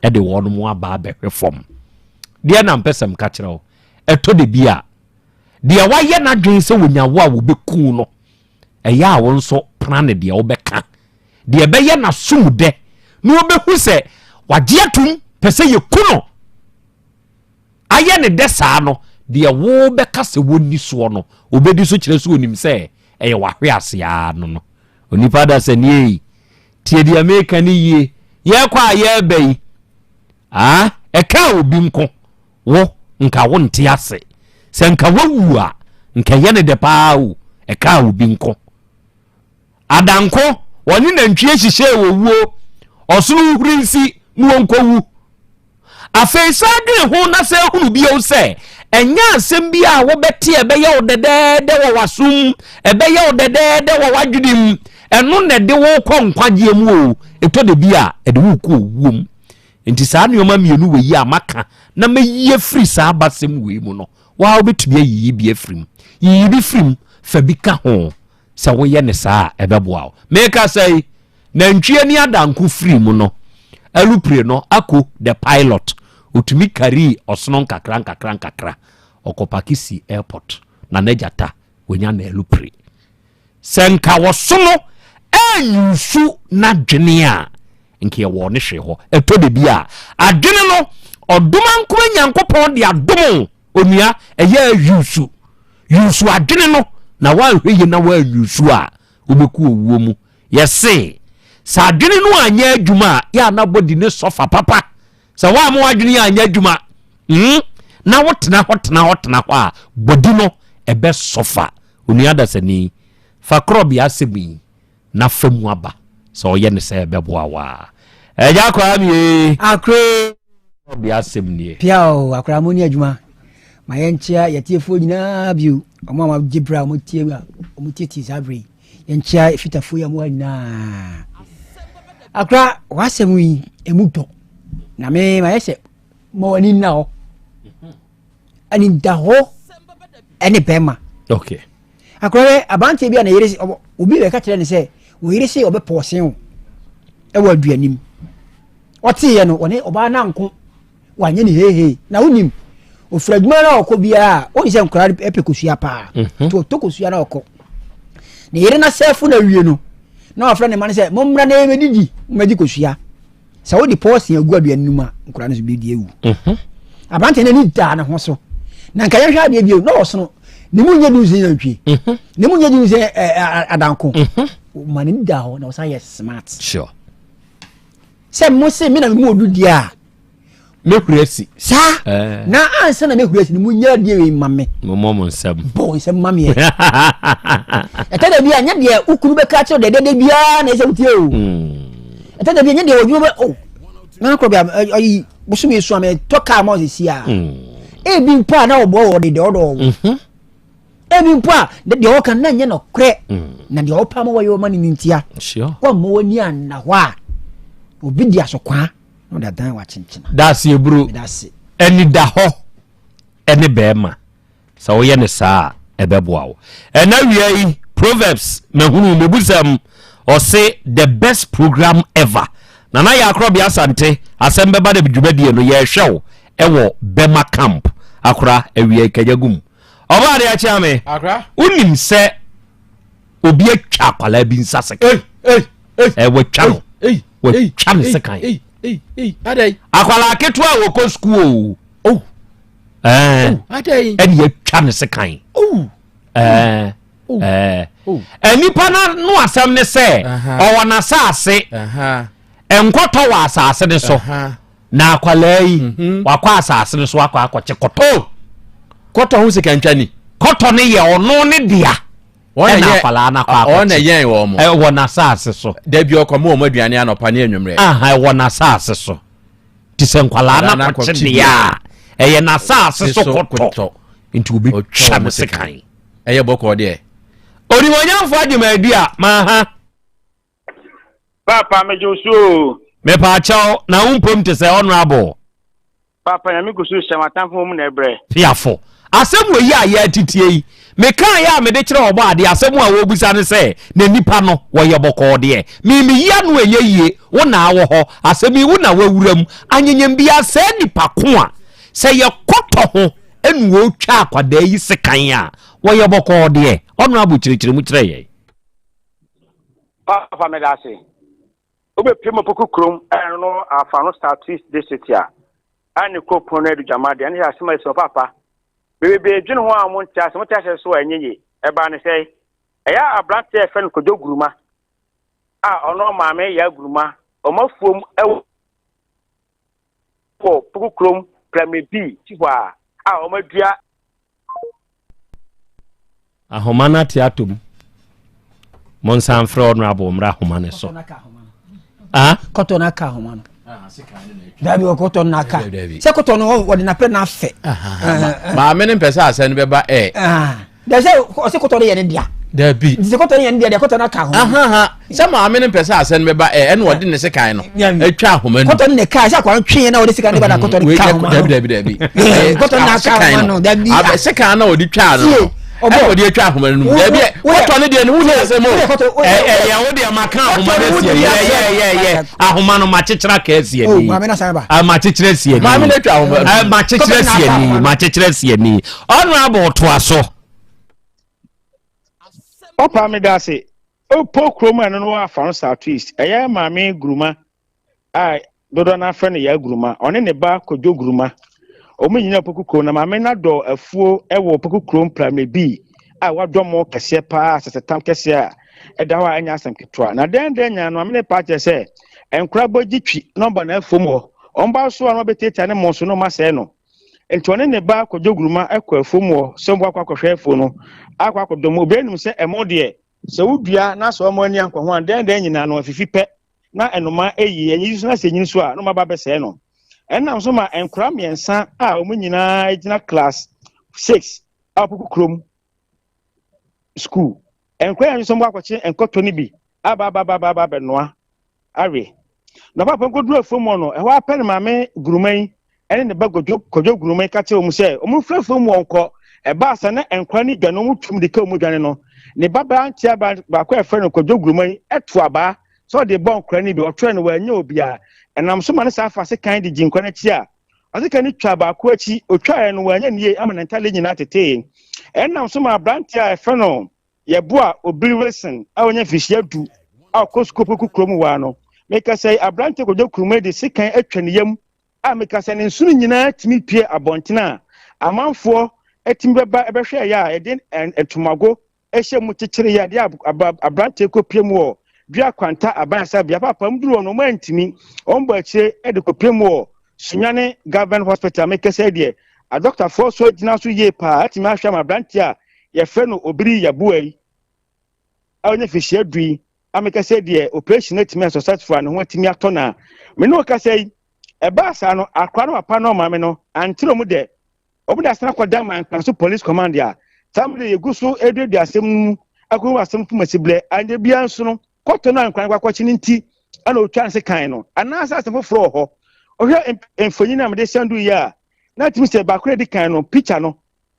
de wɔn mo aba abɛhwe fam. Deɛ na mpɛ sɛ mka kyerɛ wo, ɛtɔ da bi a, deɛ wayɛ n'adwene sɛ wɔnya wo a wɔbɛku no, ɛyɛ a wo nso pra ne deɛ wobɛka. Deɛ ɛbɛyɛ n'asom dɛ na wɔbɛhu sɛ wagye atum pɛ sɛ yɛku no. Ayɛ ne dɛ saa no, deɛ wobɛka sɛ wɔnni soɔ no, wɔbɛdi so kyerɛ sɛ wɔnim sɛ ɛyɛ w'ahweaseɛ ara no no. Onipa dasani ei, tie deɛ meka no yie, yɛrekɔ a yɛreba yi, ah, ɛkaa obi nko, wo, nka wonte ase. Sɛ nka wawu a, nka ɛyɛ ne dɛ paa o, ɛkaa obi nko. Adanko, wɔne nantwie hyehyɛɛ owuo, ɔsono nhuri nsi na wɔnkɔwu. Afei san dwene ho na san hunu bio sɛ ɛnyɛ asɛm bi a wobɛte a ɛbɛyɛ wo dɛdɛɛdɛ wɔ w'asom, ɛbɛyɛ wo dɛdɛɛdɛ wɔ w'adwene mu. Ɛno na ɛde wo kɔ nkwagyeɛ mu o. Ɛtɔ da bi a ɛde wo kɔ owuo mu. Nti saa nneɛma mmienu wei yi a maka na mayi afiri saa abasɛm wei mu no, waa wobɛtumi ayiyi bi afiri mu. Yiyi bi firi mu, fa bi ka ho. Sɛ woyɛ ne saa a, ɛbɛboa wo. Meka sɛ Nantwie ne adanko firii mu no, alupre no, Ako the pilot, ɔtumi karii ɔsono nkakra nkakra nkakra, ɔkɔpake sii airport, na n'agyata wanya n'alupre. Sɛ nka ɔsono anyusu n'adwene a, nka yɛwɔɔ ne hwee hɔ. Ɛtɔ da bi a, adwene no, ɔdomankoma Nyankopɔn de adom wo, onua, ɛyɛ a yusu. Yusu adwene no, na woanhwɛ yie na woanyusu a, wobɛkɔ owuo mu. Yɛse, sɛ adwene no anyɛ adwuma a, yɛ a na body ne sɔfa papa. Sɛ woamma w'adwene yɛ anyɛ adwuma, mm, na wotena hɔ tena hɔ tena hɔ a, body no ɛbɛ sɔfa. Onua dasani, fa korɔbea asɛm yi na fa mu aba. Sɛ ɔyɛ ne sɛ ɛbɛboa wo a. Agya Kwame ee. Akore. Korɔbea asɛm nie. Pia o, akora mo ni adwuma. Ma yɛnkyea yɛtiefoɔ nyinaa bio. Ɔmo a wɔagye berɛ a wɔtie a wɔtietie saa berɛ yi. Yɛnkyea fitafoɔ yi a wɔwɔ ha nyinaa. Akora w'asɛm yi emu dɔ. Na me mayɛ sɛ ma w'ani nna hɔ. Ani da hɔ ɛne bɛrima. Okay. Akora yɛ aberanteɛ bi a ne yere obi bɛka kyerɛ ne sɛ wo yere se ɔbɛpɔɔsen wo ɛwɔ aduanim. Ɔteeɛ no ɔne ɔbaa no anko wanyɛ ne heihei na wonim ofiri adwuma no a ɔkɔ biara a wɔn sɛ nkwadaa pɛ kosua paa mhm. nti ɔtɔ kosua na ɔkɔ ne yere na sɛfo na wie no na wafrɛ ne ma no sɛ mommra na yɛmɛdidi mommɛgye kosua sɛ wode pɔɔsen agu aduane no mu a nkwadaa no so bɛdi awu mhm. aberante no ani daa ne ho so na nka yɛhwɛ adeɛ bio na ɔsono ne mu nyɛ dum sɛ nantwie mhm. ne mu nyɛ dum sɛ adanko ma n'ani daa hɔ na ɔsan yɛ smart sure. sɛ mo se me na me mu odu deɛ a mɛhuri asi saa eh. na ansa na mɛhuri asi no munya adeɛ wei ma me mommɔ mo nsɛm bɔ nsɛm ma meɛ ɛtɛ da bi a nyɛ deɛ wo kunu bɛka kyerɛ deɛ dɛdɛ biara na ɛsɛ wotie o hmm. ɛtɛ da bi a nyɛ deɛ wɔdwuma bɛ o oh, na korɔ bi a ayi bosom yi so a mɛtɔ kaa ma ɔsɛsi a hmm. ebi mpo a na ɔbɔ wɔ de deɛ ɔdɔ wɔ mhm. ebi mpo a deɛ ɔka na nyɛ nɔkorɛ mm. na deɛ ɔpa ma wɔyɛ ɔma no ntia wɔmmɔ w'ani anna hɔ a obi di asokwaa na ɔde adan wakyenkyena daase eburo ɛni da hɔ ɛne bɛrima sɛ woyɛ ne saa a ɛbɛboa wo ɛna wia yi proverbs mahunu mebusɛm ɔse the best program ever nana yɛ akorɔbea asante asɛm bɛba da dwumadie no yɛhwɛ wo ɛwɔ bɛma camp akora awia kanya gum ɔbaa de akyea me wonim sɛ obi atwa akwadaa bi nsa sekan ɛ watwa no watwa ne sekan akwadaa ketewa a wɔkɔ sukuu o oh. ɛɛ ɛne atwa ne sekan ɛɛ ɛɛ nipa no no asɛm ne sɛ ɔwɔ n'asaase nkɔtɔ wɔ asaase ne so. Na akwadaa yi, mhm. wakɔ asase no so akɔ akɔkye kɔtɔ. Oh! Kɔtɔ ho sika ntwa ni. Kɔtɔ no yɛ ɔno ne dea. Ɛna akwadaa no akɔ akɔkye. Ɔna yɛn wɔn mo. Ɛwɔ n'asase so. Dabi ɔkɔ mo wɔn aduane anɔpa ne anwummerɛ. Aha ɛwɔ n'asase so. Te sɛ nkwadaa no akɔkye deɛ a ɛyɛ n'asase so kɔtɔ. Nti obi twa ne sekan. Ɛyɛ bɔkɔɔ deɛ. Onimuonyamfo Agyemadu a, maha. Paapa megye wo so o. Mepaakyɛw, na wo mpom te sɛ honorable. Paapa nyame gu so hyɛ m'atamfo mu na ɛbrɛ. Fiafo. Asɛm wɔ yi a yɛatetie yi, mekaeɛ a mede kyerɛ ɔbɔ adeɛ, asɛm a wɔrebisa ne sɛ, na nnipa no, wɔyɛ bɔkɔɔ deɛ? Me meyi ano ɛnyɛ yie, wo na awɔ hɔ, asɛm yi wo na wawura mu, anyenyem biara saa nipa ko a, sɛ yɛkɔtɔ ho ɛna wɔretwa akwadaa yi sekan a, wɔyɛ bɔkɔɔ deɛ? Honorable kyerɛkyerɛ mu kyerɛ yɛn. Paapa meda ase. Wobɛpie mu Opoku kurom ɛno no Afano South East District a ɛne kuropɔn no Adugyama deɛ ɛne sɛ asɛm a ɛsi hɔ paapa. Bebrebe dwene ho a wɔn nte ase, wɔn te ase so a ɛnyɛ yie. Ɛbaa ne sɛ ɛyɛ aberanteɛ a yɛfrɛ no Kojo Guruma a ɔno maame Yaa Guruma wɔn afuom ɛwɔ Poku kurom Primary B ti hɔ a a wɔn adua Ahoma no ate atɔ mu. Monsan mfrɛ honorable mmra ahoma no so. Ah? Kɔtɔ no aka ahoma no. Dabi ɔkɔtɔ no aka. Sɛ kɔtɔ no wɔde napɛ no afɛ. Maame no mpɛ sɛ asɛm no bɛba ɛ. Dɛ sɛ ɔsɛ kɔtɔ no yɛ ne dea. Dabi. Nti sɛ kɔtɔ no yɛ ne dea deɛ kɔtɔ no aka ahoma. Sɛ maame no mpɛ sɛ asɛm no bɛba ɛ ɛna ɔde ne sekan no atwa ahoma no. Kɔtɔ no na ɛka sɛ akwa no tweɛ na ɔde sekan no ba na kɔtɔ no ka ahoma no. Dabi dabi dabi. Kɔtɔ no na aka ahoma no dabi. Sekan na ɔde twaa no no. Ɛna ɔde atwa ahoma no mu. Dabi kɔtɔ no deɛ no wuni asɛm o. Ɛyɛ wo deɛ maka ahoma no asi ani. Yɛ ahoma no makyekyere aka asi ani. Makyekyere asi ani. Maame no atwa ahoma no. Makyekyere asi ani. Makyekyere asi ani. Honorable toa so. Papa meda ase. Opo kurom a ɛno no wɔ Afaro South East. Ɛyɛ Maame Guruma a dodoɔ no afrɛ no Yaa Guruma. Ɔne ne ba Kojo Guruma. Wɔn nyinaa Opoku kurom na maame no adɔ afuo wɔ Opoku kurom Primary B a wadɔ mo kɛseɛ paa asasetam kɛseɛ a ɛda hɔ a ɛnyɛ asɛm ketewa. Na dɛn dɛn nyinaa no maame no paa kyerɛ sɛ nkora bɔ gye twi na ɔba n'afuom hɔ. Wɔn ba so a na wɔbɛtiatia ne mo so na wɔasɛe no. Nti ɔne ne ba Kojo Guruma kɔ afuom hɔ sɛ wɔakɔ akɔhwɛ afuo no akɔ akɔdɔ mu. Obiara nim sɛ ɛmo deɛ Sɛ wodua na sɛ wɔn ani ankɔ ho a, dɛn dɛn nyinaa no afifi pɛ na ɛnoma ayi, ɛnyi so na sɛ enyin so a, na wɔn aba abɛsɛe no. Ɛnam so ma nkora mmiɛnsa a wɔn nyinaa gyina class 6 a wɔkɔ kurom school. Nkora yɛn nso wɔn akɔkye nkɔtɔ no bi aba aba aba aba abɛnoa awe. Na papa nkɔduru afuom hɔ no, ɛhɔ ara pɛ na maame Guruma yi ne ne ba Kwadwo Kwadwo Guruma yi ka kyerɛ wɔn sɛ wɔn mfiri afuom hɔ nkɔ. Ɛbaa saa na nkwadaa no dwane, wɔn twam de ka wɔn dwane no. Ne ba beranteɛ baako a yɛfrɛ no Kwadwo Guruma yi to abaa sɛ ɔde bɔ nkwadaa no bi. Ɔtoɛ no, wannya obiara. Ɛnam so ma ne saa fa sekan de gyi nkwadaa no akyi a, ɔsekan no twaa baako akyi. Ɔtwaeɛ no, wannya ne yie ama ne ntadeɛ nyinaa tetee. Ɛnam so ma aberanteɛ a yɛfrɛ no Yɛboa Obiri Wilson a wanya mfirihyia du a ɔkɔ sukuu Opoku kurom waa no. Mekasa yi, aberante Kojo Nkrumah de sekan atwa ne yam a mekasa ne nsono nyinaa tumi pue abɔnten a amanfoɔ tumi bɛba bɛhwɛeɛ a yɛde ntomago hyɛ mu kyekyereeɛ a yɛde aberante kɔpue mu wɔ Dua Kwanta Aban Asabea. Paapa, wɔn duru hɔ no, wɔn antumi. Wɔn bɔ akyire de kɔpue mu wɔ Sunyani Government Hospital. Mekasa yi deɛ, adɔktafoɔ so agyina so yie paa atumi ahwɛ ama aberante a yɛfrɛ no Obiri Yeboah yi a ɔnya mfirihyia du yi ameka sɛ deɛ operation atumi asɔ successful a ne ho atumi atɔ no a me ne wo kasa yi ɛbaa saa no akora no papa no ɔmaame no ankyerɛ mu dɛ wɔn de asena kɔda Mankranso police command a saa mmerɛ yɛgu so reduadua asɛm no mu akɔhu asɛm fom asiberɛ anyɛ biara nso no kɔtɔ no a nkora no akɔkye no nti ɛna ɔtwa ne sekan no anaasɛ asɛm foforɔ wɔ hɔ ɔhwɛ mfonyin a mede sɛn do yi a na atumi sɛ baako na ɛdi kan no picture no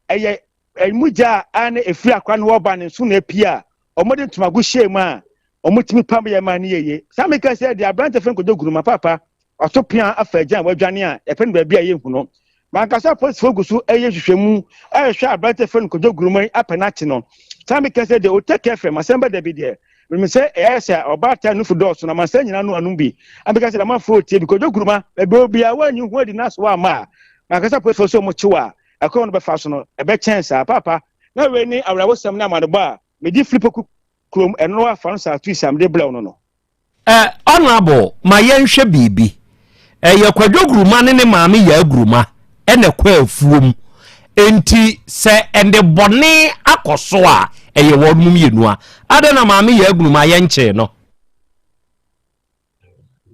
ɛyɛ Mogya a na ɛfiri akora no hɔ ba ne nso na apue a wɔde ntomago hyɛɛ mu a wɔtumi pam yɛ maa no yɛ yie. Saa meka sɛ deɛ aberante fɛ nkɔdɔ guruma paapa wato pea afa agyan a wadwane a yɛpɛ no baabi a yɛnhu no. Mankasa apolisifoɔ gu so ɛyɛ nhwehwɛmu ɛrehwɛ aberante fɛ nkɔdɔ guruma yi apɛ no akye no. Saa meka sɛ deɛ Otake FM asɛm ba da bi deɛ menim sɛ ɛyɛ sɛ ɔbaatan nufu dɔɔso na amansan nyinaa no anom bi. Ameka sɛ amanfoɔ retie bi kɔdɔ guruma baabi obiara woanyi ho adi na so amma a mankasa apolisifoɔ sɛ wɔkye wo a ɛkwan no bɛfa so no, ɛbɛkyɛn saa. Paapa, na wei ne awerɛhosɛm ne amanebɔ a mede firi Poku kurom, ɛno no afa no saa tuisi a mede brɛ wo no no. Eh, Honourable, ma yɛnhwɛ biribi. Ɛyɛ Kwadwo Guruma ne ne maame Yaa Guruma na ɛkɔ afuom. Enti sɛ nnebɔne akɔ so a, ɛyɛ wɔn mmienu a. Adɛn na maame Yaa Guruma yɛnkyee no?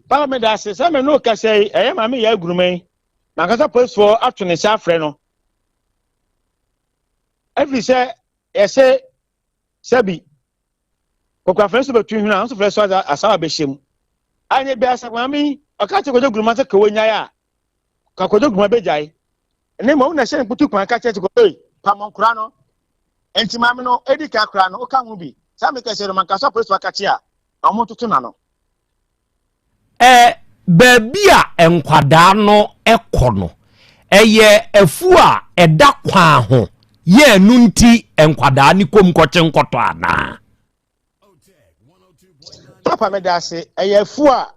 Papa, meda ase sɛ me ne wo kasa yi. Ɛyɛ maame Yaa Guruma yi N'ankasa polisifoɔ ato ne nsa afrɛ no ɛfiri sɛ yɛsɛ sɛbi Kɔkɔ afrɛ nso bɛtu hwene a, nso frɛ so adze asaw abɛhyɛ mu. Anyɛ biara sɛ maame yi, ɔka kyerɛ Kwadwo Guruma sɛ ka wɔnyae a, ka Kwadwo Guruma bɛgyae. Ne mmom na ɛhyɛ no kutu kwan ka kyerɛ sɛ ei, pamo nkora no. Enti maame no, edi kan koraa no, woka ho bi. Saa meka sɛ no, manka sɛ apolisi akakye a, na wɔn ntoto n'ano. Ɛ, baabi a nkwadaa no kɔ no, ɛyɛ afuo a ɛda kwan ho, yɛ ɛno nti nkwadaa no kɔm kɔkye nkɔtɔ anaa? Papa meda ase. Ɛyɛ afuo a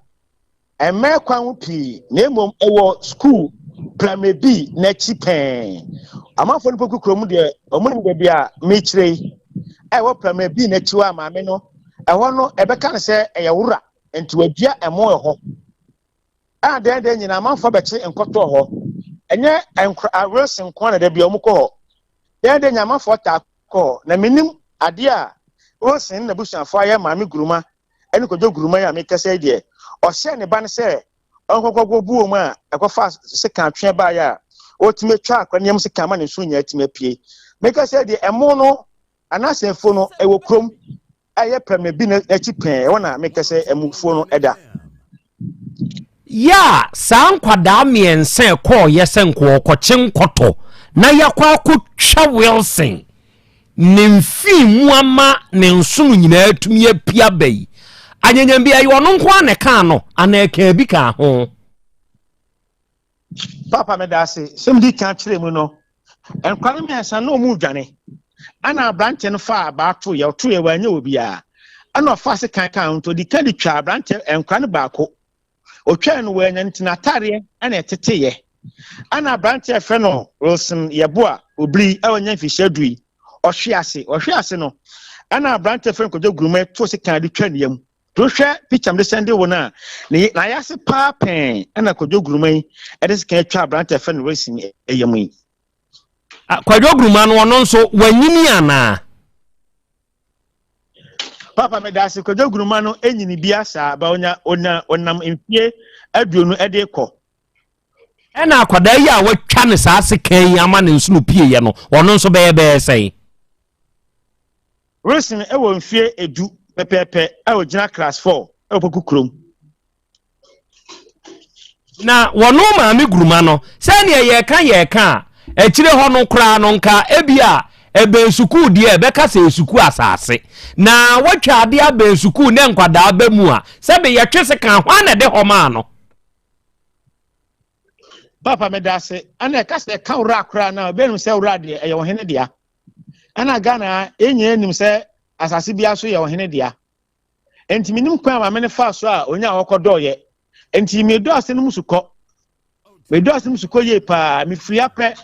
ɛmmɛn kwan ho pii na mmom ɛwɔ sukuu primary B n'akyi pɛɛ. Amanfoɔ no poku kurom deɛ wɔn nim baabi a mekyerɛ yi. Ɛwɔ primary B n'akyi hɔ a maame no ɛhɔ no ɛbɛka no sɛ ɛyɛ wora nti wadua ɛmo wɔ hɔ. A dɛn dɛn nyinaa amanfoɔ bɛkye nkɔtɔɔ hɔ. Ɛnyɛ nkora Wilson nko ara na da bi wɔn kɔ hɔ. Dɛn dɛn nyinaa amanfoɔ taa kɔ hɔ. Na menim adeɛ a Wilson ne n'abusuafoɔ ayɛ Maame Guruma ne Kwadwo Guruma yi a mekasa yi deɛ, ɔhyɛɛ ne ba no sɛ ɔnkɔkɔgɔ buo mu a ɛkɔfa sekan tweɛ baeɛ a ɔtumi atwa akora no yam sekan ma ne nso nyinaa atumi apue. Mekasa yi deɛ, ɛmo no anaasɛ afuo no ɛwɔ kurom ɛyɛ pɛmɛ bi n'akyi pɛɛ, ɛhɔ na mekɛ sɛ ɛmufuo no ɛda. Yɛ a saa nkwadaa mmiɛnsa ɛkɔɔyɛ sɛ nkɔɔkɔkye nkɔtɔ na yɛakɔ akɔtwa Wilson ne mfii mu ama ne nsono nyinaa atumi apia ba yi, anyanyam bi ɛyɛ ɔno nko ara na ɛkaa no anaa ɛkaa bi kaa ho? Papa meda ase. Sɛ medi kan kyerɛ mu no, nkwa no mmiɛnsa na wɔn redwane. Ɛna aberante no faa abaa toeɛ, ɔtoeɛ wanyɛ obiara. Ɛna ɔfaa sekan kaa ho nti ɔdi kan de twaa aberante nkwa no baako. Ɔtwaa no wanya nti n'ataadeɛ ɛna ɛteteeɛ. Ɛna aberante a yɛfrɛ no Wilson Yeboah Obiri a wanya mfirihyia du yi, ɔhwe ase. Ɔhwe ase no, ɛna aberante a yɛfrɛ no Kwadwo Gurumɛ too sekan de twaa ne yam. To hwɛ picture mede sɛnde wo no a, ne n'ayase paa pɛn ɛna Kwadwo Guruma yi ɛde sekan atwa aberante a ɛfɛ no Wilson ɛyam yi. Kwadwo Guruma no ɔno nso wanyini anaa? Papa meda ase. Kwadwo Guruma no ɛnyini bia saa ba onya onya ɔnam mfie 20 ɛde kɔ. Ɛna akwadaa yi a watwa ne saa sekan yi ama ne nsono pieeɛ no ɔno nso bɛyɛ bɛyɛ sɛn? Wilson wɔ mfeɛ edu pɛpɛɛpɛ a ɔgyina class 4 wɔ Poku kurom. Na wɔno maame guruma no, sɛdeɛ yɛka yɛka a, akyire hɔ no koraa no nka ebi a ɛbɛn sukuu deɛ ɛbɛka sɛ sukuu asase. Na wɔatwa adeɛ abɛn sukuu ne nkwadaa ba mu a, sɛbe yɛtwe sekan, hwan na ɛde hɔ maa no? Papa meda ase. Ɛna ɛka sɛ ɛka wura koraa na ɔbɛnim sɛ wura deɛ ɛyɛ ɔhene dea. Ɛna Ghana ha, yɛn nyinaa nim sɛ asase biara so yɛ ɔhene dea. Enti menim kwan a maame no faa so a onyaa hɔ kɔdɔɔyɛ. Enti medɔ ase no mu sukɔ. Medɔ ase no mu sukɔ yie paa. Mefiri ha pɛ,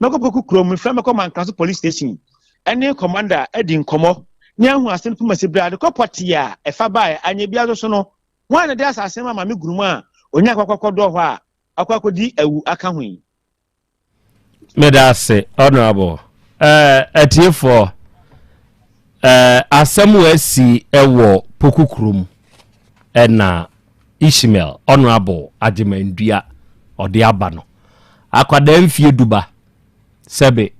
mɛkɔ Poku kurom, mefiri ha mɛkɔ Mankraso police station ɛne commander adi nkɔmmɔ ne ahu ase no poma si berɛ a adekɔ pɔtee a ɛfa baeɛ. Anyɛ biara nso so no, hwan na ɛde asase no ma maame Gurumu a onyaa kɔ kɔdɔɔ hɔ a akɔ akɔdi awu aka ho yi? Meda ase honourable. Eh, atiefoɔ, eh, asɛm wɔ asi wɔ Poku kurom ɛna Ishmael honourable Agyemandua ɔde aba no. Akwadaa mfie duba sɛbe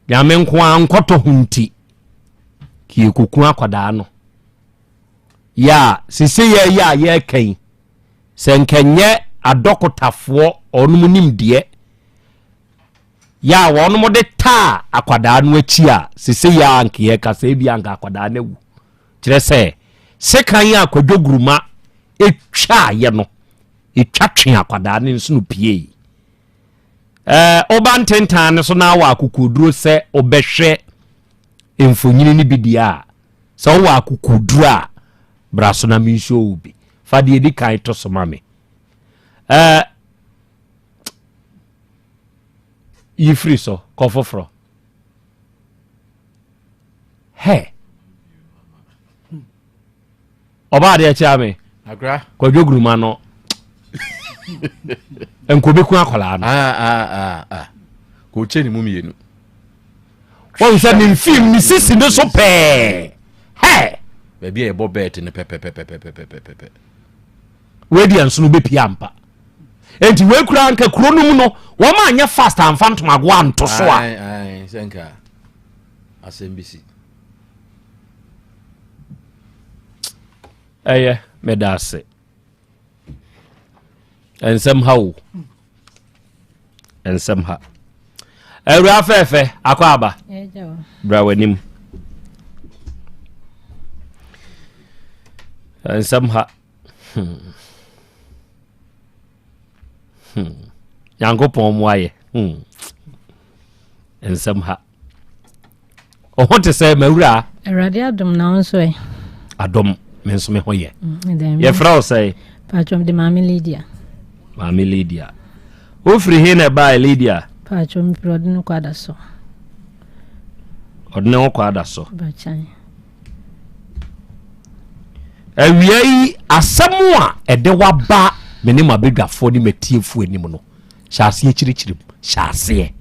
nyame nko ara nkɔtɔ ho nti yɛkɔku akwadaa no. Yɛ a sese yɛ yɛ a yɛreka yi Sɛ nka nyɛ adɔkotafoɔ ɔnom nimdeɛ yɛ a wɔnom de taa akwadaa no akyi a, sese yɛ a nka yɛka sɛ ebi anka akwadaa no awu. Kyerɛ sɛ, sekan a Kwadwo Guruma etwaeɛ no, etwa twe akwadaa no nso no piei. Ɛɛ, woba ntentan no so na awɔ akokoduro sɛ wobɛhwɛ mfonyini no bi deɛ a, sɛ wowɔ akokoduro a, bra so na mensuo wo bi. Fa deɛ ɛdi kan to so ma me. Ɛɛ, yi firi so, kɔ foforɔ. Hɛ! Ɔbaa adeɛ kyea me. Kwadwo guruma no. Nkɔbɛku akwadaa no. Ah, ah, ah, ah. Kɔkyɛ ne mu mmienu. Wɔn sɛ ne mfim ne sisi no so pɛɛ. Hɛ! Baabi a yɛbɔ bɛɛt no pɛpɛpɛpɛpɛpɛpɛ. Wei deɛ nso no bɛpie ampa. Enti wei kura nka kuro no mu no wɔn anyɛ fast amfa ntomago anto so a. Ae, ae, sɛ nka asɛm bi si. Ɛyɛ, meda ase. Nsɛm ha o. Nsɛm ha. Awura fɛɛfɛ, akɔ aba. Bra w'anim. Nsɛm ha. Hmm. Hmm. Nyankopɔn mu ayɛ. Hmm. Nsɛm ha. Ɔho te sɛ mawura. Awurade adom na wo nso ɛ. Adom me nso me ho yɛ. Mm, Yɛfrɛ wo sɛ? Patwom de Maame Lydia. Maame Lydia. Wofiri he na ɛbae Lydia? Patwom mefiri ɔde ne kɔ ada so. Ɔde ne ho kɔ ada so. Bakyan. Awia yi asɛm a ɛde waba me ne m'abadwafoɔ ne m'atiefoɔ anim no Hyɛ aseɛ kyirikyiri mu. Hyɛ aseɛ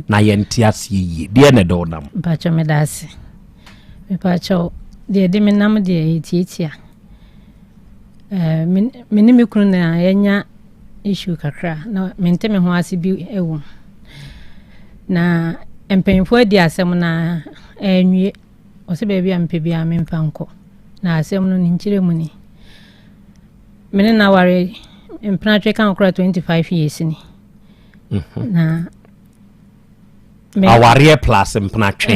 na yɛnte aseɛ yie. Deɛ na ɛdɛ wo nam? Mpakyɛw meda ase. Mepakyɛw deɛ ɛde me nam deɛ ɛyɛ tiatia. Ɛɛ me me ne me kunu na yɛanya issue kakra na mente me ho ase bi wɔ mu. Na mpanyinfoɔ adi asɛm na ɛnwie. Ɔsɛ baabi a mepɛ biara memfa nkɔ. Na asɛm no ne nkyerɛ mu ni. Me ne no aware mpenatwe ka ho koraa 25 years ni. Mhm. Na awareɛ plus mpenatwe.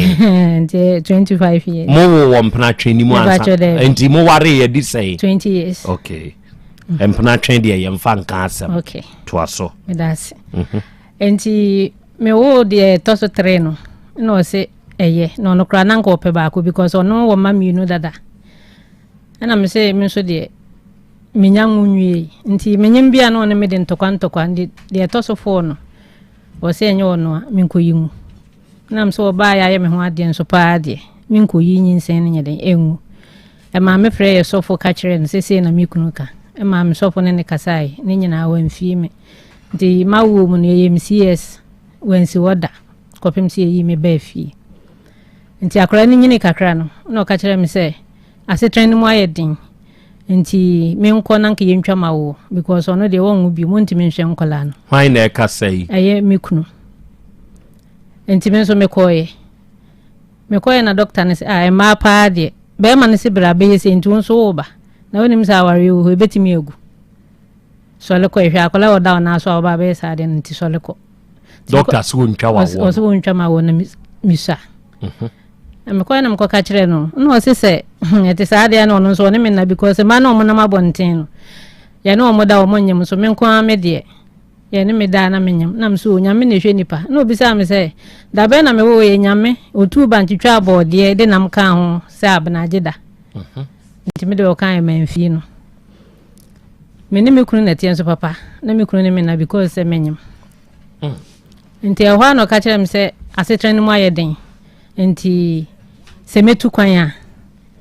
Nti 25 years. Mo wo wɔ mpenatwe ni mu ansa. Nti mo ware yɛ di sɛn? 20 years. Okay. Mhm. Mpenatwe deɛ yɛmfa nka asɛm. Okay. Toa so. Meda ase. Mhm. Nti me wo deɛ ɛtɔ so 3 no na ɔse ɛyɛ na ɔno koraa na nka ɔpɛ baako because ɔno wɔ mma mmienu dada. Ɛna me se me nso deɛ menya nwo nwiei nti menyem bi a na ɔne me de ntɔkwa ntɔkwa nti deɛ ɛtɔ so fɔɔ no ɔse ɛnyɛ ɔno a menkɔyi ngu na me sɛ ɔbaa yɛ ayɛ me ho adeɛ nso paa deɛ menkɔyi nyinsɛn no nyɛ den ɛngu ɛmaa me frɛ yɛ sɔfo ka kyerɛ no sɛ sei na me kunu ka ɛmaa me sɔfo ne ne kasae ne nyinaa wamfie me nti mawoɔ mu no yɛyɛ me CS wansi hɔ da kɔpem sɛ yɛyi me baa fie Nti akwadaa no nyinii kakra no, na ɔka kyerɛɛ me sɛ asetena no mu ayɛ den nti menkɔ na nka yɛntwa ma wo because ɔno deɛ wɔnwo bio, montumi nhwɛ nkwadaa no. Hwan na ɛkasa yi? Ɛyɛ me kunu. Nti me nso mekɔɔeɛ. Mekɔɔeɛ na dɔkta no sɛ, ah, mmaa paa deɛ, bɛrima no se bra bɛyɛ sei nti wo nso woba. Na wonim sɛ awareɛ wɔ hɔ, ɛbɛtumi agu. Sɔre kɔ, hwɛ akwadaa a ɔda wo nan so a wɔba abɛyɛ saa adeɛ no nti sɔre kɔ. Dɔkta sɛ wɔntwa w'awoɔ no. Ɔsɛ wɔntwa m'awoɔ no mesua. Mhm. Na mekɔɛ na mekɔka kyerɛ no na ɔse sɛ hmm, ɛte saa adeɛ na ɔno nso ɔne me nna because mmaa na ɔmo nam abɔnten no yɛne ɔmo da ɔmo nyem so me nko ara me deɛ yɛne me daa na menyem na mso nyame na ɛhwɛ nipa na obisaa me sɛ dabɛn na mewoo yɛ nyame otuu bankye twaa bɔɔdeɛ de nam kaa ho sɛ abenagye da mhm. nti me deɛ ɔka yɛ mamfie no Me ne me kunu na ɛteɛ nso papa na me kunu ne me na because sɛ menyem mm. nti ɛhɔ a na ɔka kyerɛ me sɛ asetena no mu ayɛ den nti sɛ mɛtu kwan a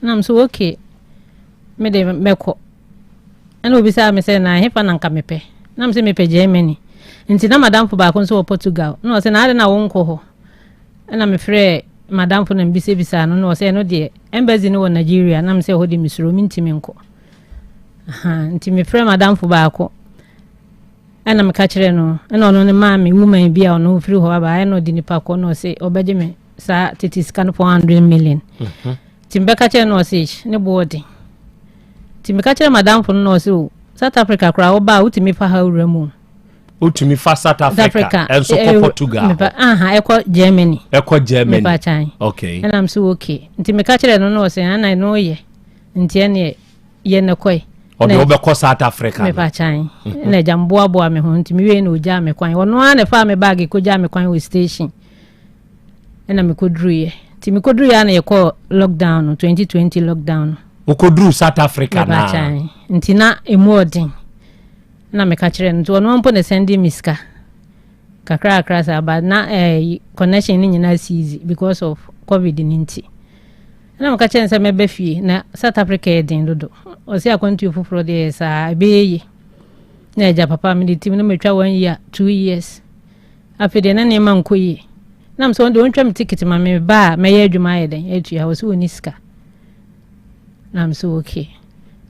na m so okay me de mɛkɔ ɛna obisaa me sɛ na hefa na nka mepɛ na m sɛ mepɛ Germany nti na madamfo baako nso wɔ Portugal na ɔsɛ na ade na wonkɔ hɔ ɛna mefrɛ madamfo na mbisabisaa no na ɔsɛ ɛno deɛ embassy no wɔ Nigeria na m sɛ ɛhɔ de mesuro mentimi nkɔ Ahaa, nti mefrɛɛ m'adamfo baako ɛna meka kyerɛɛ no ɛna ɔno ne maa me woman bi a ɔno firi hɔ aba ɛna ɔde nipa kɔ na ɔse ɔbɛgye me saa tete sika no 400 million mhm. nti mebɛka kyerɛ no ɔse ne bo ɔden nti meka kyerɛ m'adamfo no na ɔse o South Africa koraa woba a wotumi fa ha wura mu wotumi fa South Africa ɛnso kɔ eh, Portugal mepa aha ɛkɔ Germany ɛkɔ Germany mepa kyan okay ɛna m so okay nti meka kyerɛ no na ɔse ana ɛno yɛ Nti ɛneɛ yɛ ne kɔe. Ɔde wo bɛkɔ South Africa no. Mepa kyan. Mhm. Na agya mboaboa me ho nti mewie na ogyaa me kwan. Ɔno ara na ɛfaa me baage kɔgyaa me kwan wɔ station. Ɛna mekɔduruiɛ. Nti mekɔduruiɛ a na yɛkɔɔ lockdown no, 2020 lockdown no. Wokɔduruu South Africa na? Mepa kyan. Nti na emu ɔden. Na meka kyerɛ no nti ɔno mpo na sɛnde me sika. Kakra kakra saa but na eh, connection no nyinaa seize because of covid no nti. Ɛna meka kyerɛɛ no sɛ mɛba fie na South Africa yɛ den dodo. Ɔse akwantuo foforɔ deɛ yɛ saa ɛbɛyɛ yie. Na agya papa mede tim na matwa one year, two years. Afei deɛ na nneɛma nkɔ yie. Na mesɛ ɔno deɛ ɔntwa me ticket ma me ba a mɛyɛ adwuma ayɛ dɛn atua. Ɔse ɔnni sika. Na mesɛ okay.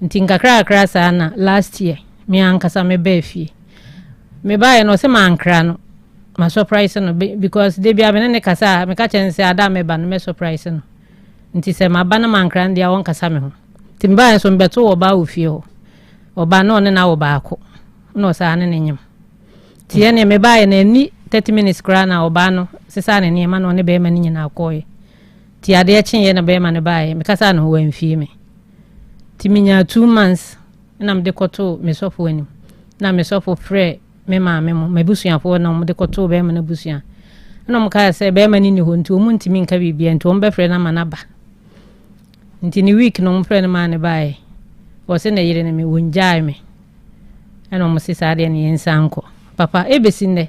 Nti nkakra kakra saa na last year me ankasa mebaa fie. Mebaeɛ no ɔse mankra no. Ma surprise no because da biara me ne ne kasa a meka kyerɛ no sɛ ada a mɛba no mɛ surprise no nti sɛ maba na mankra no deɛ ɔnkasa me ho. Nti mebaeɛ nso mebɛtoo ɔbaa wɔ fie hɔ. Ɔbaa na ɔne no awo baako na ɔsaa ne ne nyem. Nti ɛneɛ mebaeɛ no ɛnni 30 minutes koraa na ɔbaa no sesaa ne nneɛma na ɔne bɛrima no nyinaa kɔeɛ. Nti adeɛ kyeeɛ na bɛrima no baeɛ, mekasaa ne ho wamfie me. Nti menyaa 2 months na mede kɔtoo me sɔfo anim. Na me sɔfo frɛɛ me maame mo, m'abusuafoɔ na wɔde kɔtoo bɛrima no abusua. Ɛna wɔn kaa sɛ bɛrima no nni hɔ nti wɔn ntumi nka biribiara nti wɔn bɛfrɛ no ama no aba. Nti ne week no wɔn frɛ no maa no baeɛ. Wɔse ne yere ne me, wɔngyae me. Ɛna wɔn se saa deɛ ne yɛn nsan nkɔ. Papa, ebesi nnɛ,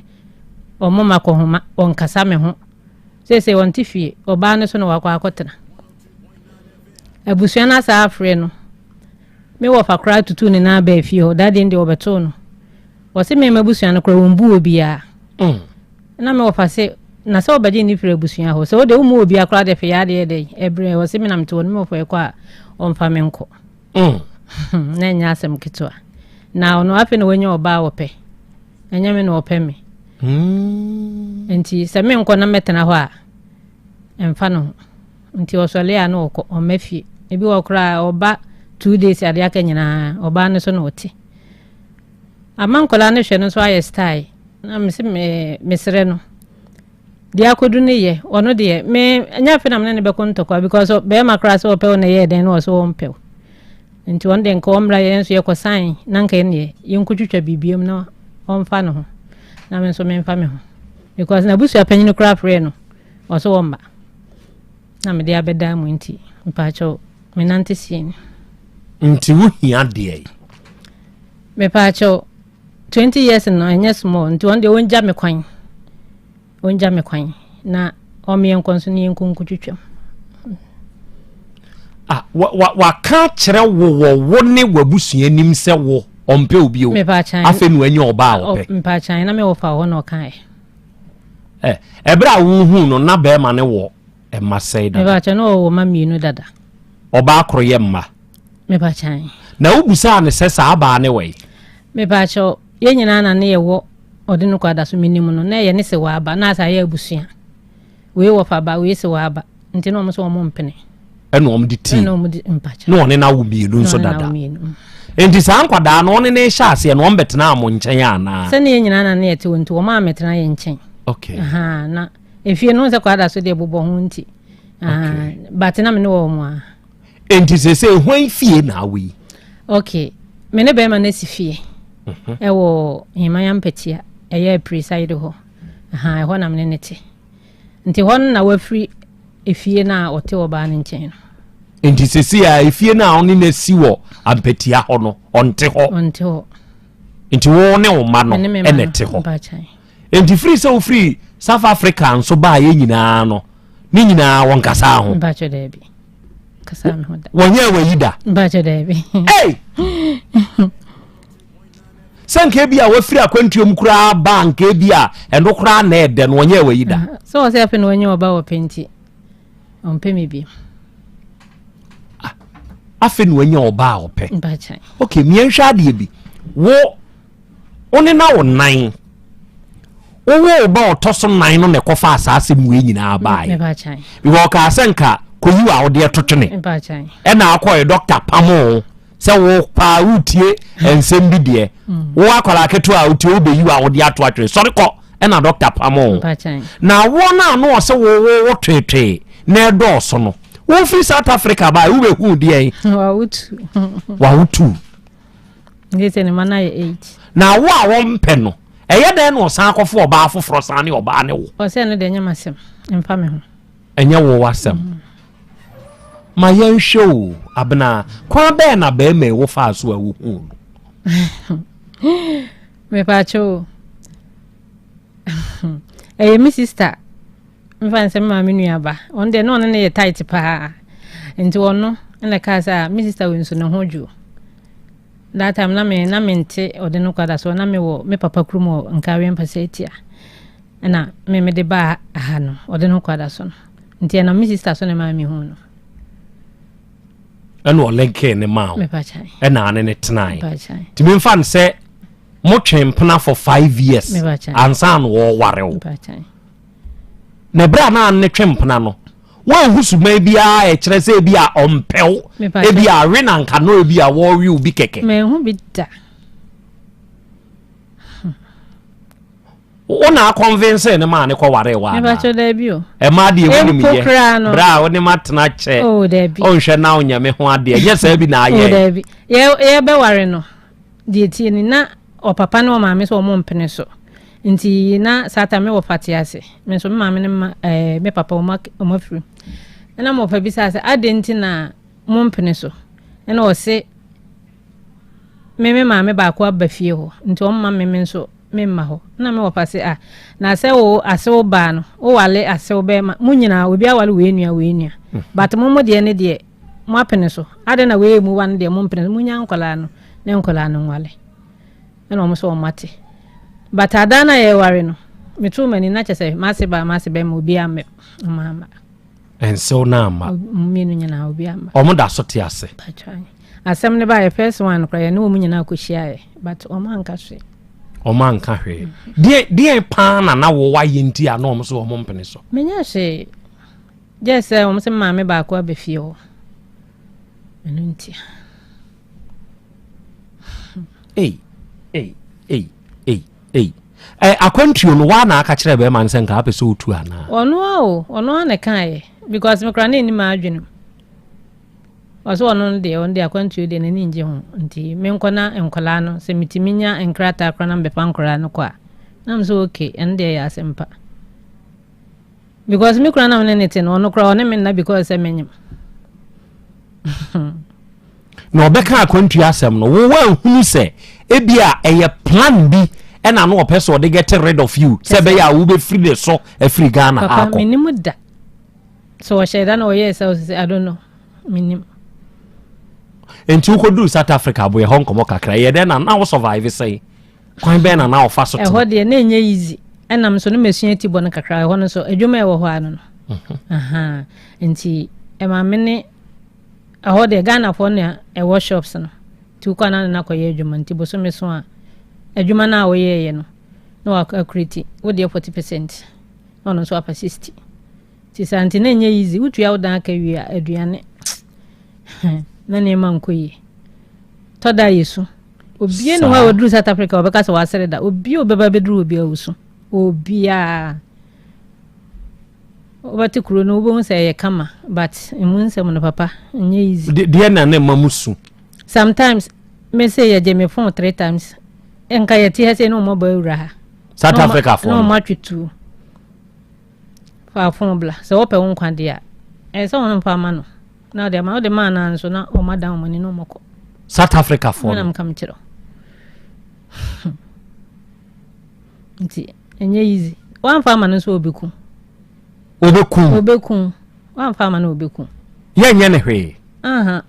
wɔn ma kɔhoma, wɔnkasa me ho. Seesei ɔnte fie, ɔbaa no so na wakɔ akɔtena. Abusua no asaa afrɛ no. Me wɔfa koraa tutuu ne nan baa fie hɔ, dade deɛ wɔbɛtoo no. Wɔse me m'abusua no koraa wɔmbu obiara. Mm. Na me wɔfa se, na sɛ wɔbɛgye ne firi abusua hɔ, sɛ wode wommu obiara koraa deɛ feyɛ adeɛ dɛ ɛbrɛ wɔse me na mete hɔ no me wɔfa ɛkɔ a ɔmfa me nkɔ. Mm. Na ɛnyɛ asɛm ketewa. Na ɔno afei na wanya ɔbaa wɔpɛ. Ɛnyɛ me na ɔpɛ me. Mm. Nti sɛ menkɔ na mɛtena hɔ a, ɛmfa no ho. Nti ɔsɔre a na ɔkɔ, ɔmma fie. Ebi wɔ koraa ɔba 2 days adeɛ aka nyinaa, ɔbaa no so na ɔte. Ama nkwadaa no hwɛ no nso ayɛ style. Na mese me mesrɛ no. Deɛ akɔdu no yɛ, ɔno deɛ, me ɛnyɛ afei na me ne no bɛkɔ ntɔkwa because bɛrima koraa sɛ ɔpɛ wo na ɛyɛɛ dɛn na ɔsɛ ɔmpɛ wo. Nti ɔno deɛ nka ɔmmra yɛn nso yɛkɔ san na nka ɛneɛ yɛnkɔtwitwa biribiam na ɔmfa ne ho na me nso memfa me ho because n'abusua panyin koraa frɛɛ no ɔsɛ ɔmma na mede abɛdaa mu nti mpaakyɛw menante sie ni. Nti wohia deɛ yi? Mepaakyɛw 20 years no ɛnyɛ small nti ɔno deɛ ɔngya me kwan. Ɔngya me kwan na ɔmeɛ nkɔ nso ne yɛnkɔ nkɔtwitwam. Ah, wa wa waka kyerɛ wo wɔ wo ne w'abusua nim sɛ wo ɔmpɛ obi o. Afei na wanya ɔbaa a ɔpɛ. Mpaakyan na me wɔfa hɔ na ɔkaeɛ. Ɛ ɛberɛ a wohuu no na bɛrima ne wɔ mma sɛe dada. Mepaakyɛn na ɔwɔ mma mmienu dada. Ɔbaa koro yɛ mma. Mepaakyɛn. Na wobusaa no sɛ saa baa ne wɔ yi. Mepaakyɛw yɛn nyinaa na ne yɛwɔ ɔde no kɔ adaso menim no na ɛyɛ ne se waaba na asa ayɛ abusua wei wɔfa ba wei se waaba nti na wɔn nso wɔn mpene. Ɛna wɔn de tii ɛna wɔn de mpakyɛ na ɔne n'awo mmienu nso dada nti saa nkwadaa no ɔne ne hyɛ aseɛ no wɔn bɛtena wɔn nkyɛn anaa. Sɛnea yɛn nyinaa na ne yɛte wɔ nti wɔn a mɛtena yɛn nkyɛn. Okay. Ahaa na efie no sɛ kɔ adaso deɛ bobɔ ho nti. Okay. But na me ne wɔ wɔn a. Enti seesei hwan fie na awɔ yi? Okay, me ne bɛrima no asi fie mhm. ɛwɔ Hemaya Mpatia, ɛyɛ Apiri side hɔ. Aha, ɛhɔ na me ne ne te. Nti hɔ no na wafiri efie no a ɔte ɔbaa no nkyɛn no. Nti seesei a efie no a ɔne no asi wɔ Ampatia hɔ no, ɔnte hɔ? Ɔnte hɔ. Nti wo ne wo mma no ɛna ɛte hɔ? Nti firi sɛ wofiri South Africa nso baayɛ nyinaa no, ne nyinaa wɔnkasaa ho? Mpakyɛ daabi. Kasa me ho da. Wɔnyɛ wayi da. Mpakyɛ daabi. Hey! Sɛ nka ebi a wafiri akwantuo mu koraa ba nka ebi a ɛno koraa na ɛdɛ no wɔnyɛ wayi da. Sɛ wɔ sɛ afei na wɔnyɛ ɔba wɔ pɛ nti ɔmpɛ me bi. Ah, afei na wɔnyɛ ɔba a ɔpɛ. Mpakyɛ. Okay, mmiɛnhwɛ adeɛ bi. Wo Wo ne na wo nan. Wowoo wo ba ɔtɔ so nan no na ɛkɔfaa saa asɛm wei nyinaa baeɛ. Because ɔkaa sɛ nka kɔyi wɔ awodeɛ to twene. Ɛna akɔɛ dɔkta pamoo sɛ wo paa wotie nsɛm bi deɛ. Mm. Wo akwadaa ketewa a wotie wobɛyi wɔ awodeɛ ato atwene. Sɔre kɔ ɛna dɔkta pamoo. Na awoɔ no a na ɔsɛ wo wo wo tweetwee na ɛdɔɔso no. Wofiri South Africa baeɛ wobɛhuu deɛn? Wawotu. Wawotu. Nti sɛ ne ma no ayɛ 8. Na wo a wɔmpɛ no, ɛyɛ dɛn na ɔsan akɔfo ɔbaa foforɔ san ne ɔbaa ne wo? Ɔsɛ no deɛ ɛnyɛ m'asɛm, ɛmfa me ho. Ɛnyɛ wo w'asɛm. Mm. Ma yɛnhwɛ o, Abena, kwan bɛn na bɛrima yi wofaa so a wohuu no? Mepaakyɛ o. Ɛyɛ me sister. Mfa no sɛ me maame nua ba. Ɔno deɛ na ɔne no yɛ tight paa. Nti ɔno na ɛkaa sɛ ah me sister wei nso ne ho dwo. That time na me na mente ɔde no kwada so na me wɔ me papa kurom wɔ Nkawie Mpasa Atia. Ɛna me mede baa ha no ɔde no kwada so no. Nti ɛnam me sister so na ɛmaa me hu no. Ɛna ɔlinkee ne maa wo. Ɛna ane ne tenae. Nti memfa no sɛ motwe mpena for 5 years ansa na wɔware wo. Na ɛberɛ a na ne twe mpena no. Woanhu suban biara a ɛkyerɛ sɛ ebi a ɔmpɛ wo, ebi a awe na nka no ebi a wɔrewe wo bi kɛkɛ. Manhu bi da. Wo na akɔnvinse ne maa ne kɔwaree wo anaa? Mepakyɛ daabi o. Ɛmaa deɛ wonim Mpo yɛ. koraa no. Berɛ a wo ne ma tena kyɛ. Oh daabi. Ɔnhwɛ na ɔnyɛ me ho adeɛ. Nyɛ saa bi na Oh ayɛ. daabi. Yɛ yɛbɛware no deɛ tie ni na ɔpapa ne ɔmaame sɛ ɔmo mpene so. Nti na saa time me wɔfa te ase. Me nso me maame ne ma ɛɛ eh, me papa ɔmo ɔmo afiri. Ɛna mo wɔfa bisaa sɛ adɛn nti na mo mpene so. Ɛna ɔse me me maame baako aba fie hɔ nti ɔmma me me nso me mma hɔ. Ɛna me wɔfa se ah na sɛ wo asew baa no wo wale asew bɛɛma mo nyinaa obi awale wei nua wei nua hmm. but mo mo deɛ ne deɛ mo apene so adɛn na wei mu wa no deɛ mo mpene so mo nya nkɔlaa no ne nkɔlaa no nwale. Ɛna wɔn nso wɔn ate. But adaa no a yɛreware no, metoo m'ani na kyerɛ sɛ m'ase baa m'ase bɛrima obiara mmɛ wɔn amma. Nsew no amma. Mmienu nyinaa obiara amma. Wɔn da so te ase. Asɛm no baayɛ first one koraa yɛne wɔn nyinaa kɔhyiaeɛ but wɔn anka hwee. Wɔn anka hwee. Deɛ deɛ paa na na wɔwɔ ayɛ nti a na wɔn so wɔn mpene so. Menyɛ hwee. Gye sɛ wɔn sɛ maame baako aba fie hɔ. Ɛno ntia. Ei, ei, ei, ei, ei. Ɛ akwantuo no waa na aka kyerɛ bɛrima no sɛ nka apɛ sɛ otu anaa? Ɔno a o, ɔno a na ɛkaeɛ because me koraa na ɛni m'adwene mu. Ɔsɛ ɔno no deɛ ɔno deɛ akwantuo deɛ n'ani ngye ho nti menkɔ na nkwadaa no sɛ metumi nya nkrataa koraa na mebɛfa nkwadaa no kɔ a na me sɛ okay ɛno deɛ ɛyɛ asɛmpa. Because me kura na me ne ne te no ɔno kura ɔne me nna because sɛ menyim. Na ɔbɛka akwantua asɛm no wo wanhunu sɛ ebi a ɛyɛ plan bi ɛna no ɔpɛ sɛ ɔde get rid of you sɛ ɛbɛyɛ a wobɛfiri ne so afiri Ghana ha Papa akɔ. menim da. So ɔhyɛ da na ɔyɛɛ sɛ ɔsɛ I don't know. Menim. Nti wokɔduru South Africa aboyɛ hɔ nkɔmmɔ kakra ɛyɛ dɛn na na wo survive sɛn? Kwan bɛn na na ɔfa so tena? Ɛhɔ deɛ na ɛnyɛ easy. Ɛna me nso na masua ti bɔ no kakra. Ɛhɔ no nso adwuma ɛwɔ hɔ ano no. Mhm. Nti ɛma me ne ɛhɔ deɛ Ghanafoɔ na ɛwɔ shops no. Nti wokɔ a na ne no akɔyɛ adwuma. Nti bosome so a adwuma no a woyɛeɛ no na wakureti wo deɛ 40% na ɔno nso afa 60. Nti saa nti na ɛnyɛ easy. Wotua wo dan aka wie a aduane na nneɛma nkɔ yie. Tɔ da a yɛsu. Obia ni hɔ a waduru South Africa ɔbɛka sɛ wasere da. Obia obɛba bɛduru obi a osu. Obia. Wobɛte kuro no wobɛhu sɛ ɛyɛ kama but emu nsɛm no papa nyɛ easy. Deɛ na ne mma mu su. Sometimes me se yɛgye me phone three times. Nka yɛte ha sɛ na wɔn abɔ awura ha. South Africa fo. Na wɔn atwe tuo. Fa phone bla. Sɛ wɔpɛ wo nkwa deɛ a ɛsɛ sɛ wɔn mfa ama no. Na ɔde ama ɔde maa naa nso na wɔn adan wɔn ani na wɔn kɔ. South Africa foɔ no. Ɛna mka mekyerɛ nti ɛnyɛ easy wamfa ama no nso obeku. Obeku. Obeku wamfa ama no obeku. Yɛnyɛ ne hwee. Aha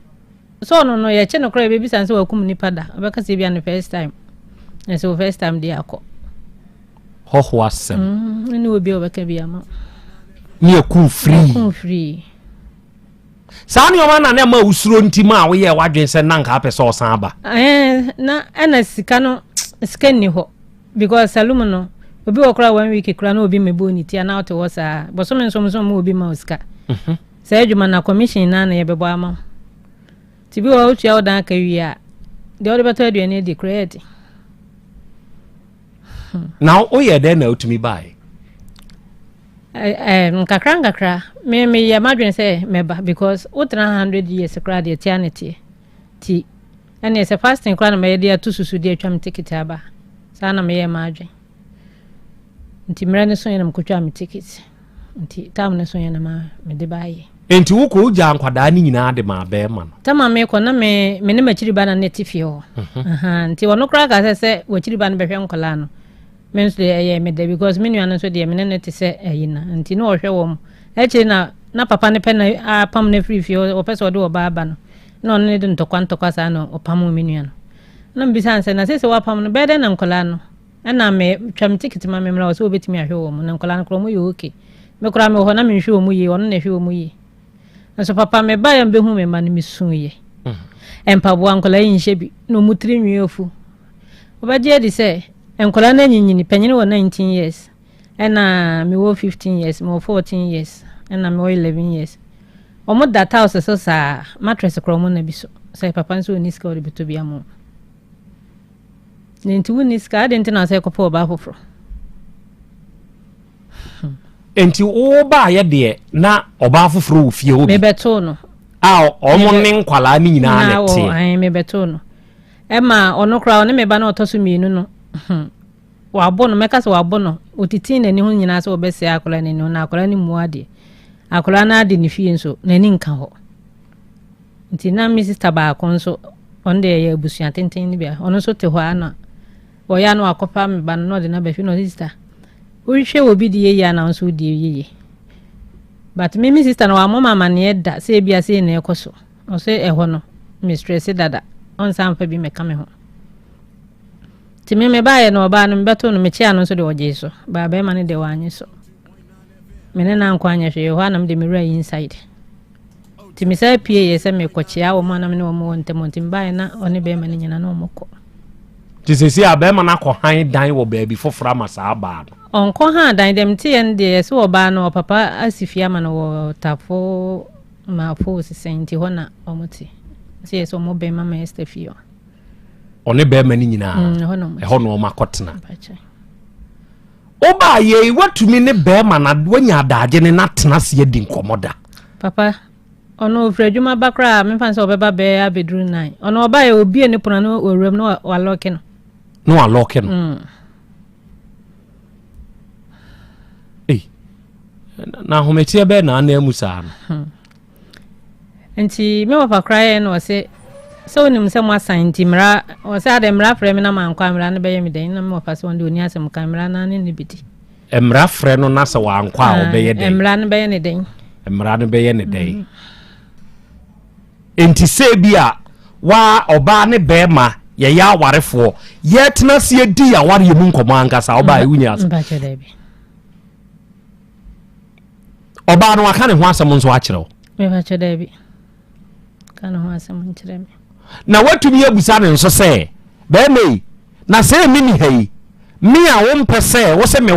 sɛ ɔno no yɛkye no koraa yɛbɛbisa no sɛ wakum nipa da ɔbɛka sɛ ebia ne first time na sɛ wo first time deɛ akɔ. Hɔho asɛm. Mm, ne obi a ɔbɛka bi ama. Ne yɛkum firii. Yɛkum firii. Saa nneɛma na na ɛma wosuro nti ma woyɛɛ w'adwene sɛ na nka apɛ sɛ ɔsan aba. Ɛɛ na ɛna sika no sika nni hɔ because salum no obi wɔ koraa one week koraa na obi mmɛbɔ ne ti anaa ɔte hɔ saa bɔsome nso nso mu obi ma wo sika. Mhm. Saa adwuma na commission na na yɛbɛbɔ ama wo. Ti bi wɔ hɔ wotua wo dan aka wie a deɛ wode bɛtɔ aduane adi koraa yɛ den. Na woyɛ dɛn na wotumi baeɛ? Nkakra nkakra me meyɛ m'adwene sɛ mɛba because wotena 100 years koraa deɛ tia ne teɛ ti ɛne sɛ fasting koraa na mɛyɛ de ato susu de atwa me ticket aba saa na meyɛ m'adwene nti mmerɛ no so yɛ na mekɔtwa me ticket nti tam no so yɛ na ma mede baayɛ. Nti wokɔ wogyaa nkwadaa no nyinaa de maa bɛrima no? Tam a mekɔ na me me ne m'akyiri ba na na ɛte fie hɔ mhm. nti ɔno koraa ka sɛ sɛ w'akyiri ba no bɛhwɛ nkwadaa no Me nso deɛ ɛyɛɛ me dɛ because me nua no nso deɛ me ne no te sɛ ayi na nti na ɔhwɛ wɔn. Akyire na na papa no pɛ na apam no afiri fie ɔpɛ sɛ ɔde ɔbaa ba no na ɔne no de ntɔkwa ntɔkwa saa na ɔpamoo me nua no. Na mebisa no sɛ na seesei wapam no bɛyɛ dɛn na nkwadaa no ɛna me twa me ticket ma me mmra ɔsɛ ɔbɛtumi ahwɛ wɔn na nkwadaa no koraa wɔn yɛ okay. Me koraa mewɔ hɔ na menhwɛ wɔn yie ɔno na ɛhwɛ wɔn yie. Nso papa mebaeɛ a mebɛhu me mma no mesuiɛ. Mpaboa nkwadaa yi nhyɛ bi na wɔn tiri nwi afu. Wobɛgye adi sɛ nkwadaa no anyinyini, panyin wɔ 19 years, ɛna mewɔ 15 years, mewɔ 14 years, Ɛna mewɔ 11 years. Wɔn da tiles so saa, mattress koraa wɔn nna bi so. Sɛ papa nso ɔnni sika ɔde bɛtɔ bi ama wɔn. Na nti wonni sika, adɛn nti na sɛ kɔpɛ ɔbaa foforɔ? Nti wo baayɛ deɛ na ɔbaa foforɔ wɔ fie hɔ bi? Mebɛtoo no. A wɔn ne nkwalaa ne nyinaa na ɛteɛ. Mebɛtoo no. Ɛma ɔno koraa ɔne me ba no ɔtɔ so mmienu no. Hmm. Wabo no, mɛka sɛ wabo no. Ɔtitii n'ani ho nyinaa sɛ ɔbɛsɛe akwadaa no ani ho, na akwadaa no mmu adeɛ. Akwadaa no ade ne fie nso, n'ani nka hɔ. Nti na me sista baako nso, ɔno deɛ yɛ abusua tenten no bi a, ɔno nso te hɔ a na ɔyɛ a na wakɔfa me ba no na ɔde no aba fie na ɔse sista, wohwɛ obi de yɛ yie a na wo nso wodi yie. But me me sista no wammɔ me amaneɛ da sɛ ebia sei na ɛkɔ so. Ɔse ɛhɔ no, me stress dada, ɔnsan mfa bi mmɛka me ho. Nti me mebaeɛ no ɔbaa no mebɛtoo no mekyea no nso deɛ ɔgyee so baa bɛrima no deɛ wanye so me ne no ankɔ anyɛ hwee ɛhɔ a na mede me wura inside nti me saa pie yɛ sɛ mekɔkyea wɔn a na me ne wɔn wɔ ntam nti mebaeɛ na ɔne bɛrima no nyina na wɔn kɔ. Nti sɛsi a bɛrima no akɔ han dan wɔ baabi foforɔ ama saa baa no. Ɔnkɔ han dan deɛ meteɛ no deɛ yɛsɛ ɔbaa no ɔpapa asi fie ama no wɔ tafo maafo sesɛn nti hɔ na wɔn te sɛ yɛ sɛ wɔn bɛn mama Esther fie hɔ. Ɔne bɛrima no nyinaa mm, ɛhɔ na ɔma akɔtena wobaa yei woatumi ne bɛrima na woanya adagye ne natena ase adi nkɔmmɔ da? Papa, ɔno ofiri adwuma ba koraa memfa sɛ ɔbɛba bɛɛ abɛduru nan ɔno ɔbaeɛ obie ne pono no ɔwuram na walɔke no na walɔke no mm. Ei, na ahometeɛ bɛɛ na anaa mu saa no hmm. Nti me wɔfa koraa yɛ na ɔse sɛ wonim sɛ moasan nti mmara ɔsɛ adɛ mmara frɛ me na mankɔ a mmara no bɛyɛ me dɛn na me wɔfa sɛ ɔno deɛ ɔni asɛm ka mmara no ne ne bɛdi. Mmara frɛ no na sɛ wankɔ a ɔbɛyɛ dɛn? Mmara no bɛyɛ ne dɛn? Mmara no bɛyɛ ne dɛn? Mm. Nti sɛ bi a wa ɔbaa ne bɛrima yɛyɛ awarefoɔ yɛtena ase adi awareɛ mu nkɔmmɔ ankasa ɔbaa ɛwunya ase. Ɔbaa no waka ne ho asɛm nso akyerɛ wo? Mepakyɛ daabi. Ka ne ho asɛm nkyerɛ me. Na watumi abusa ne nso sɛ, bɛrima yi, na sɛ me ni ha yi, me a wompɛ sɛ wo sɛ me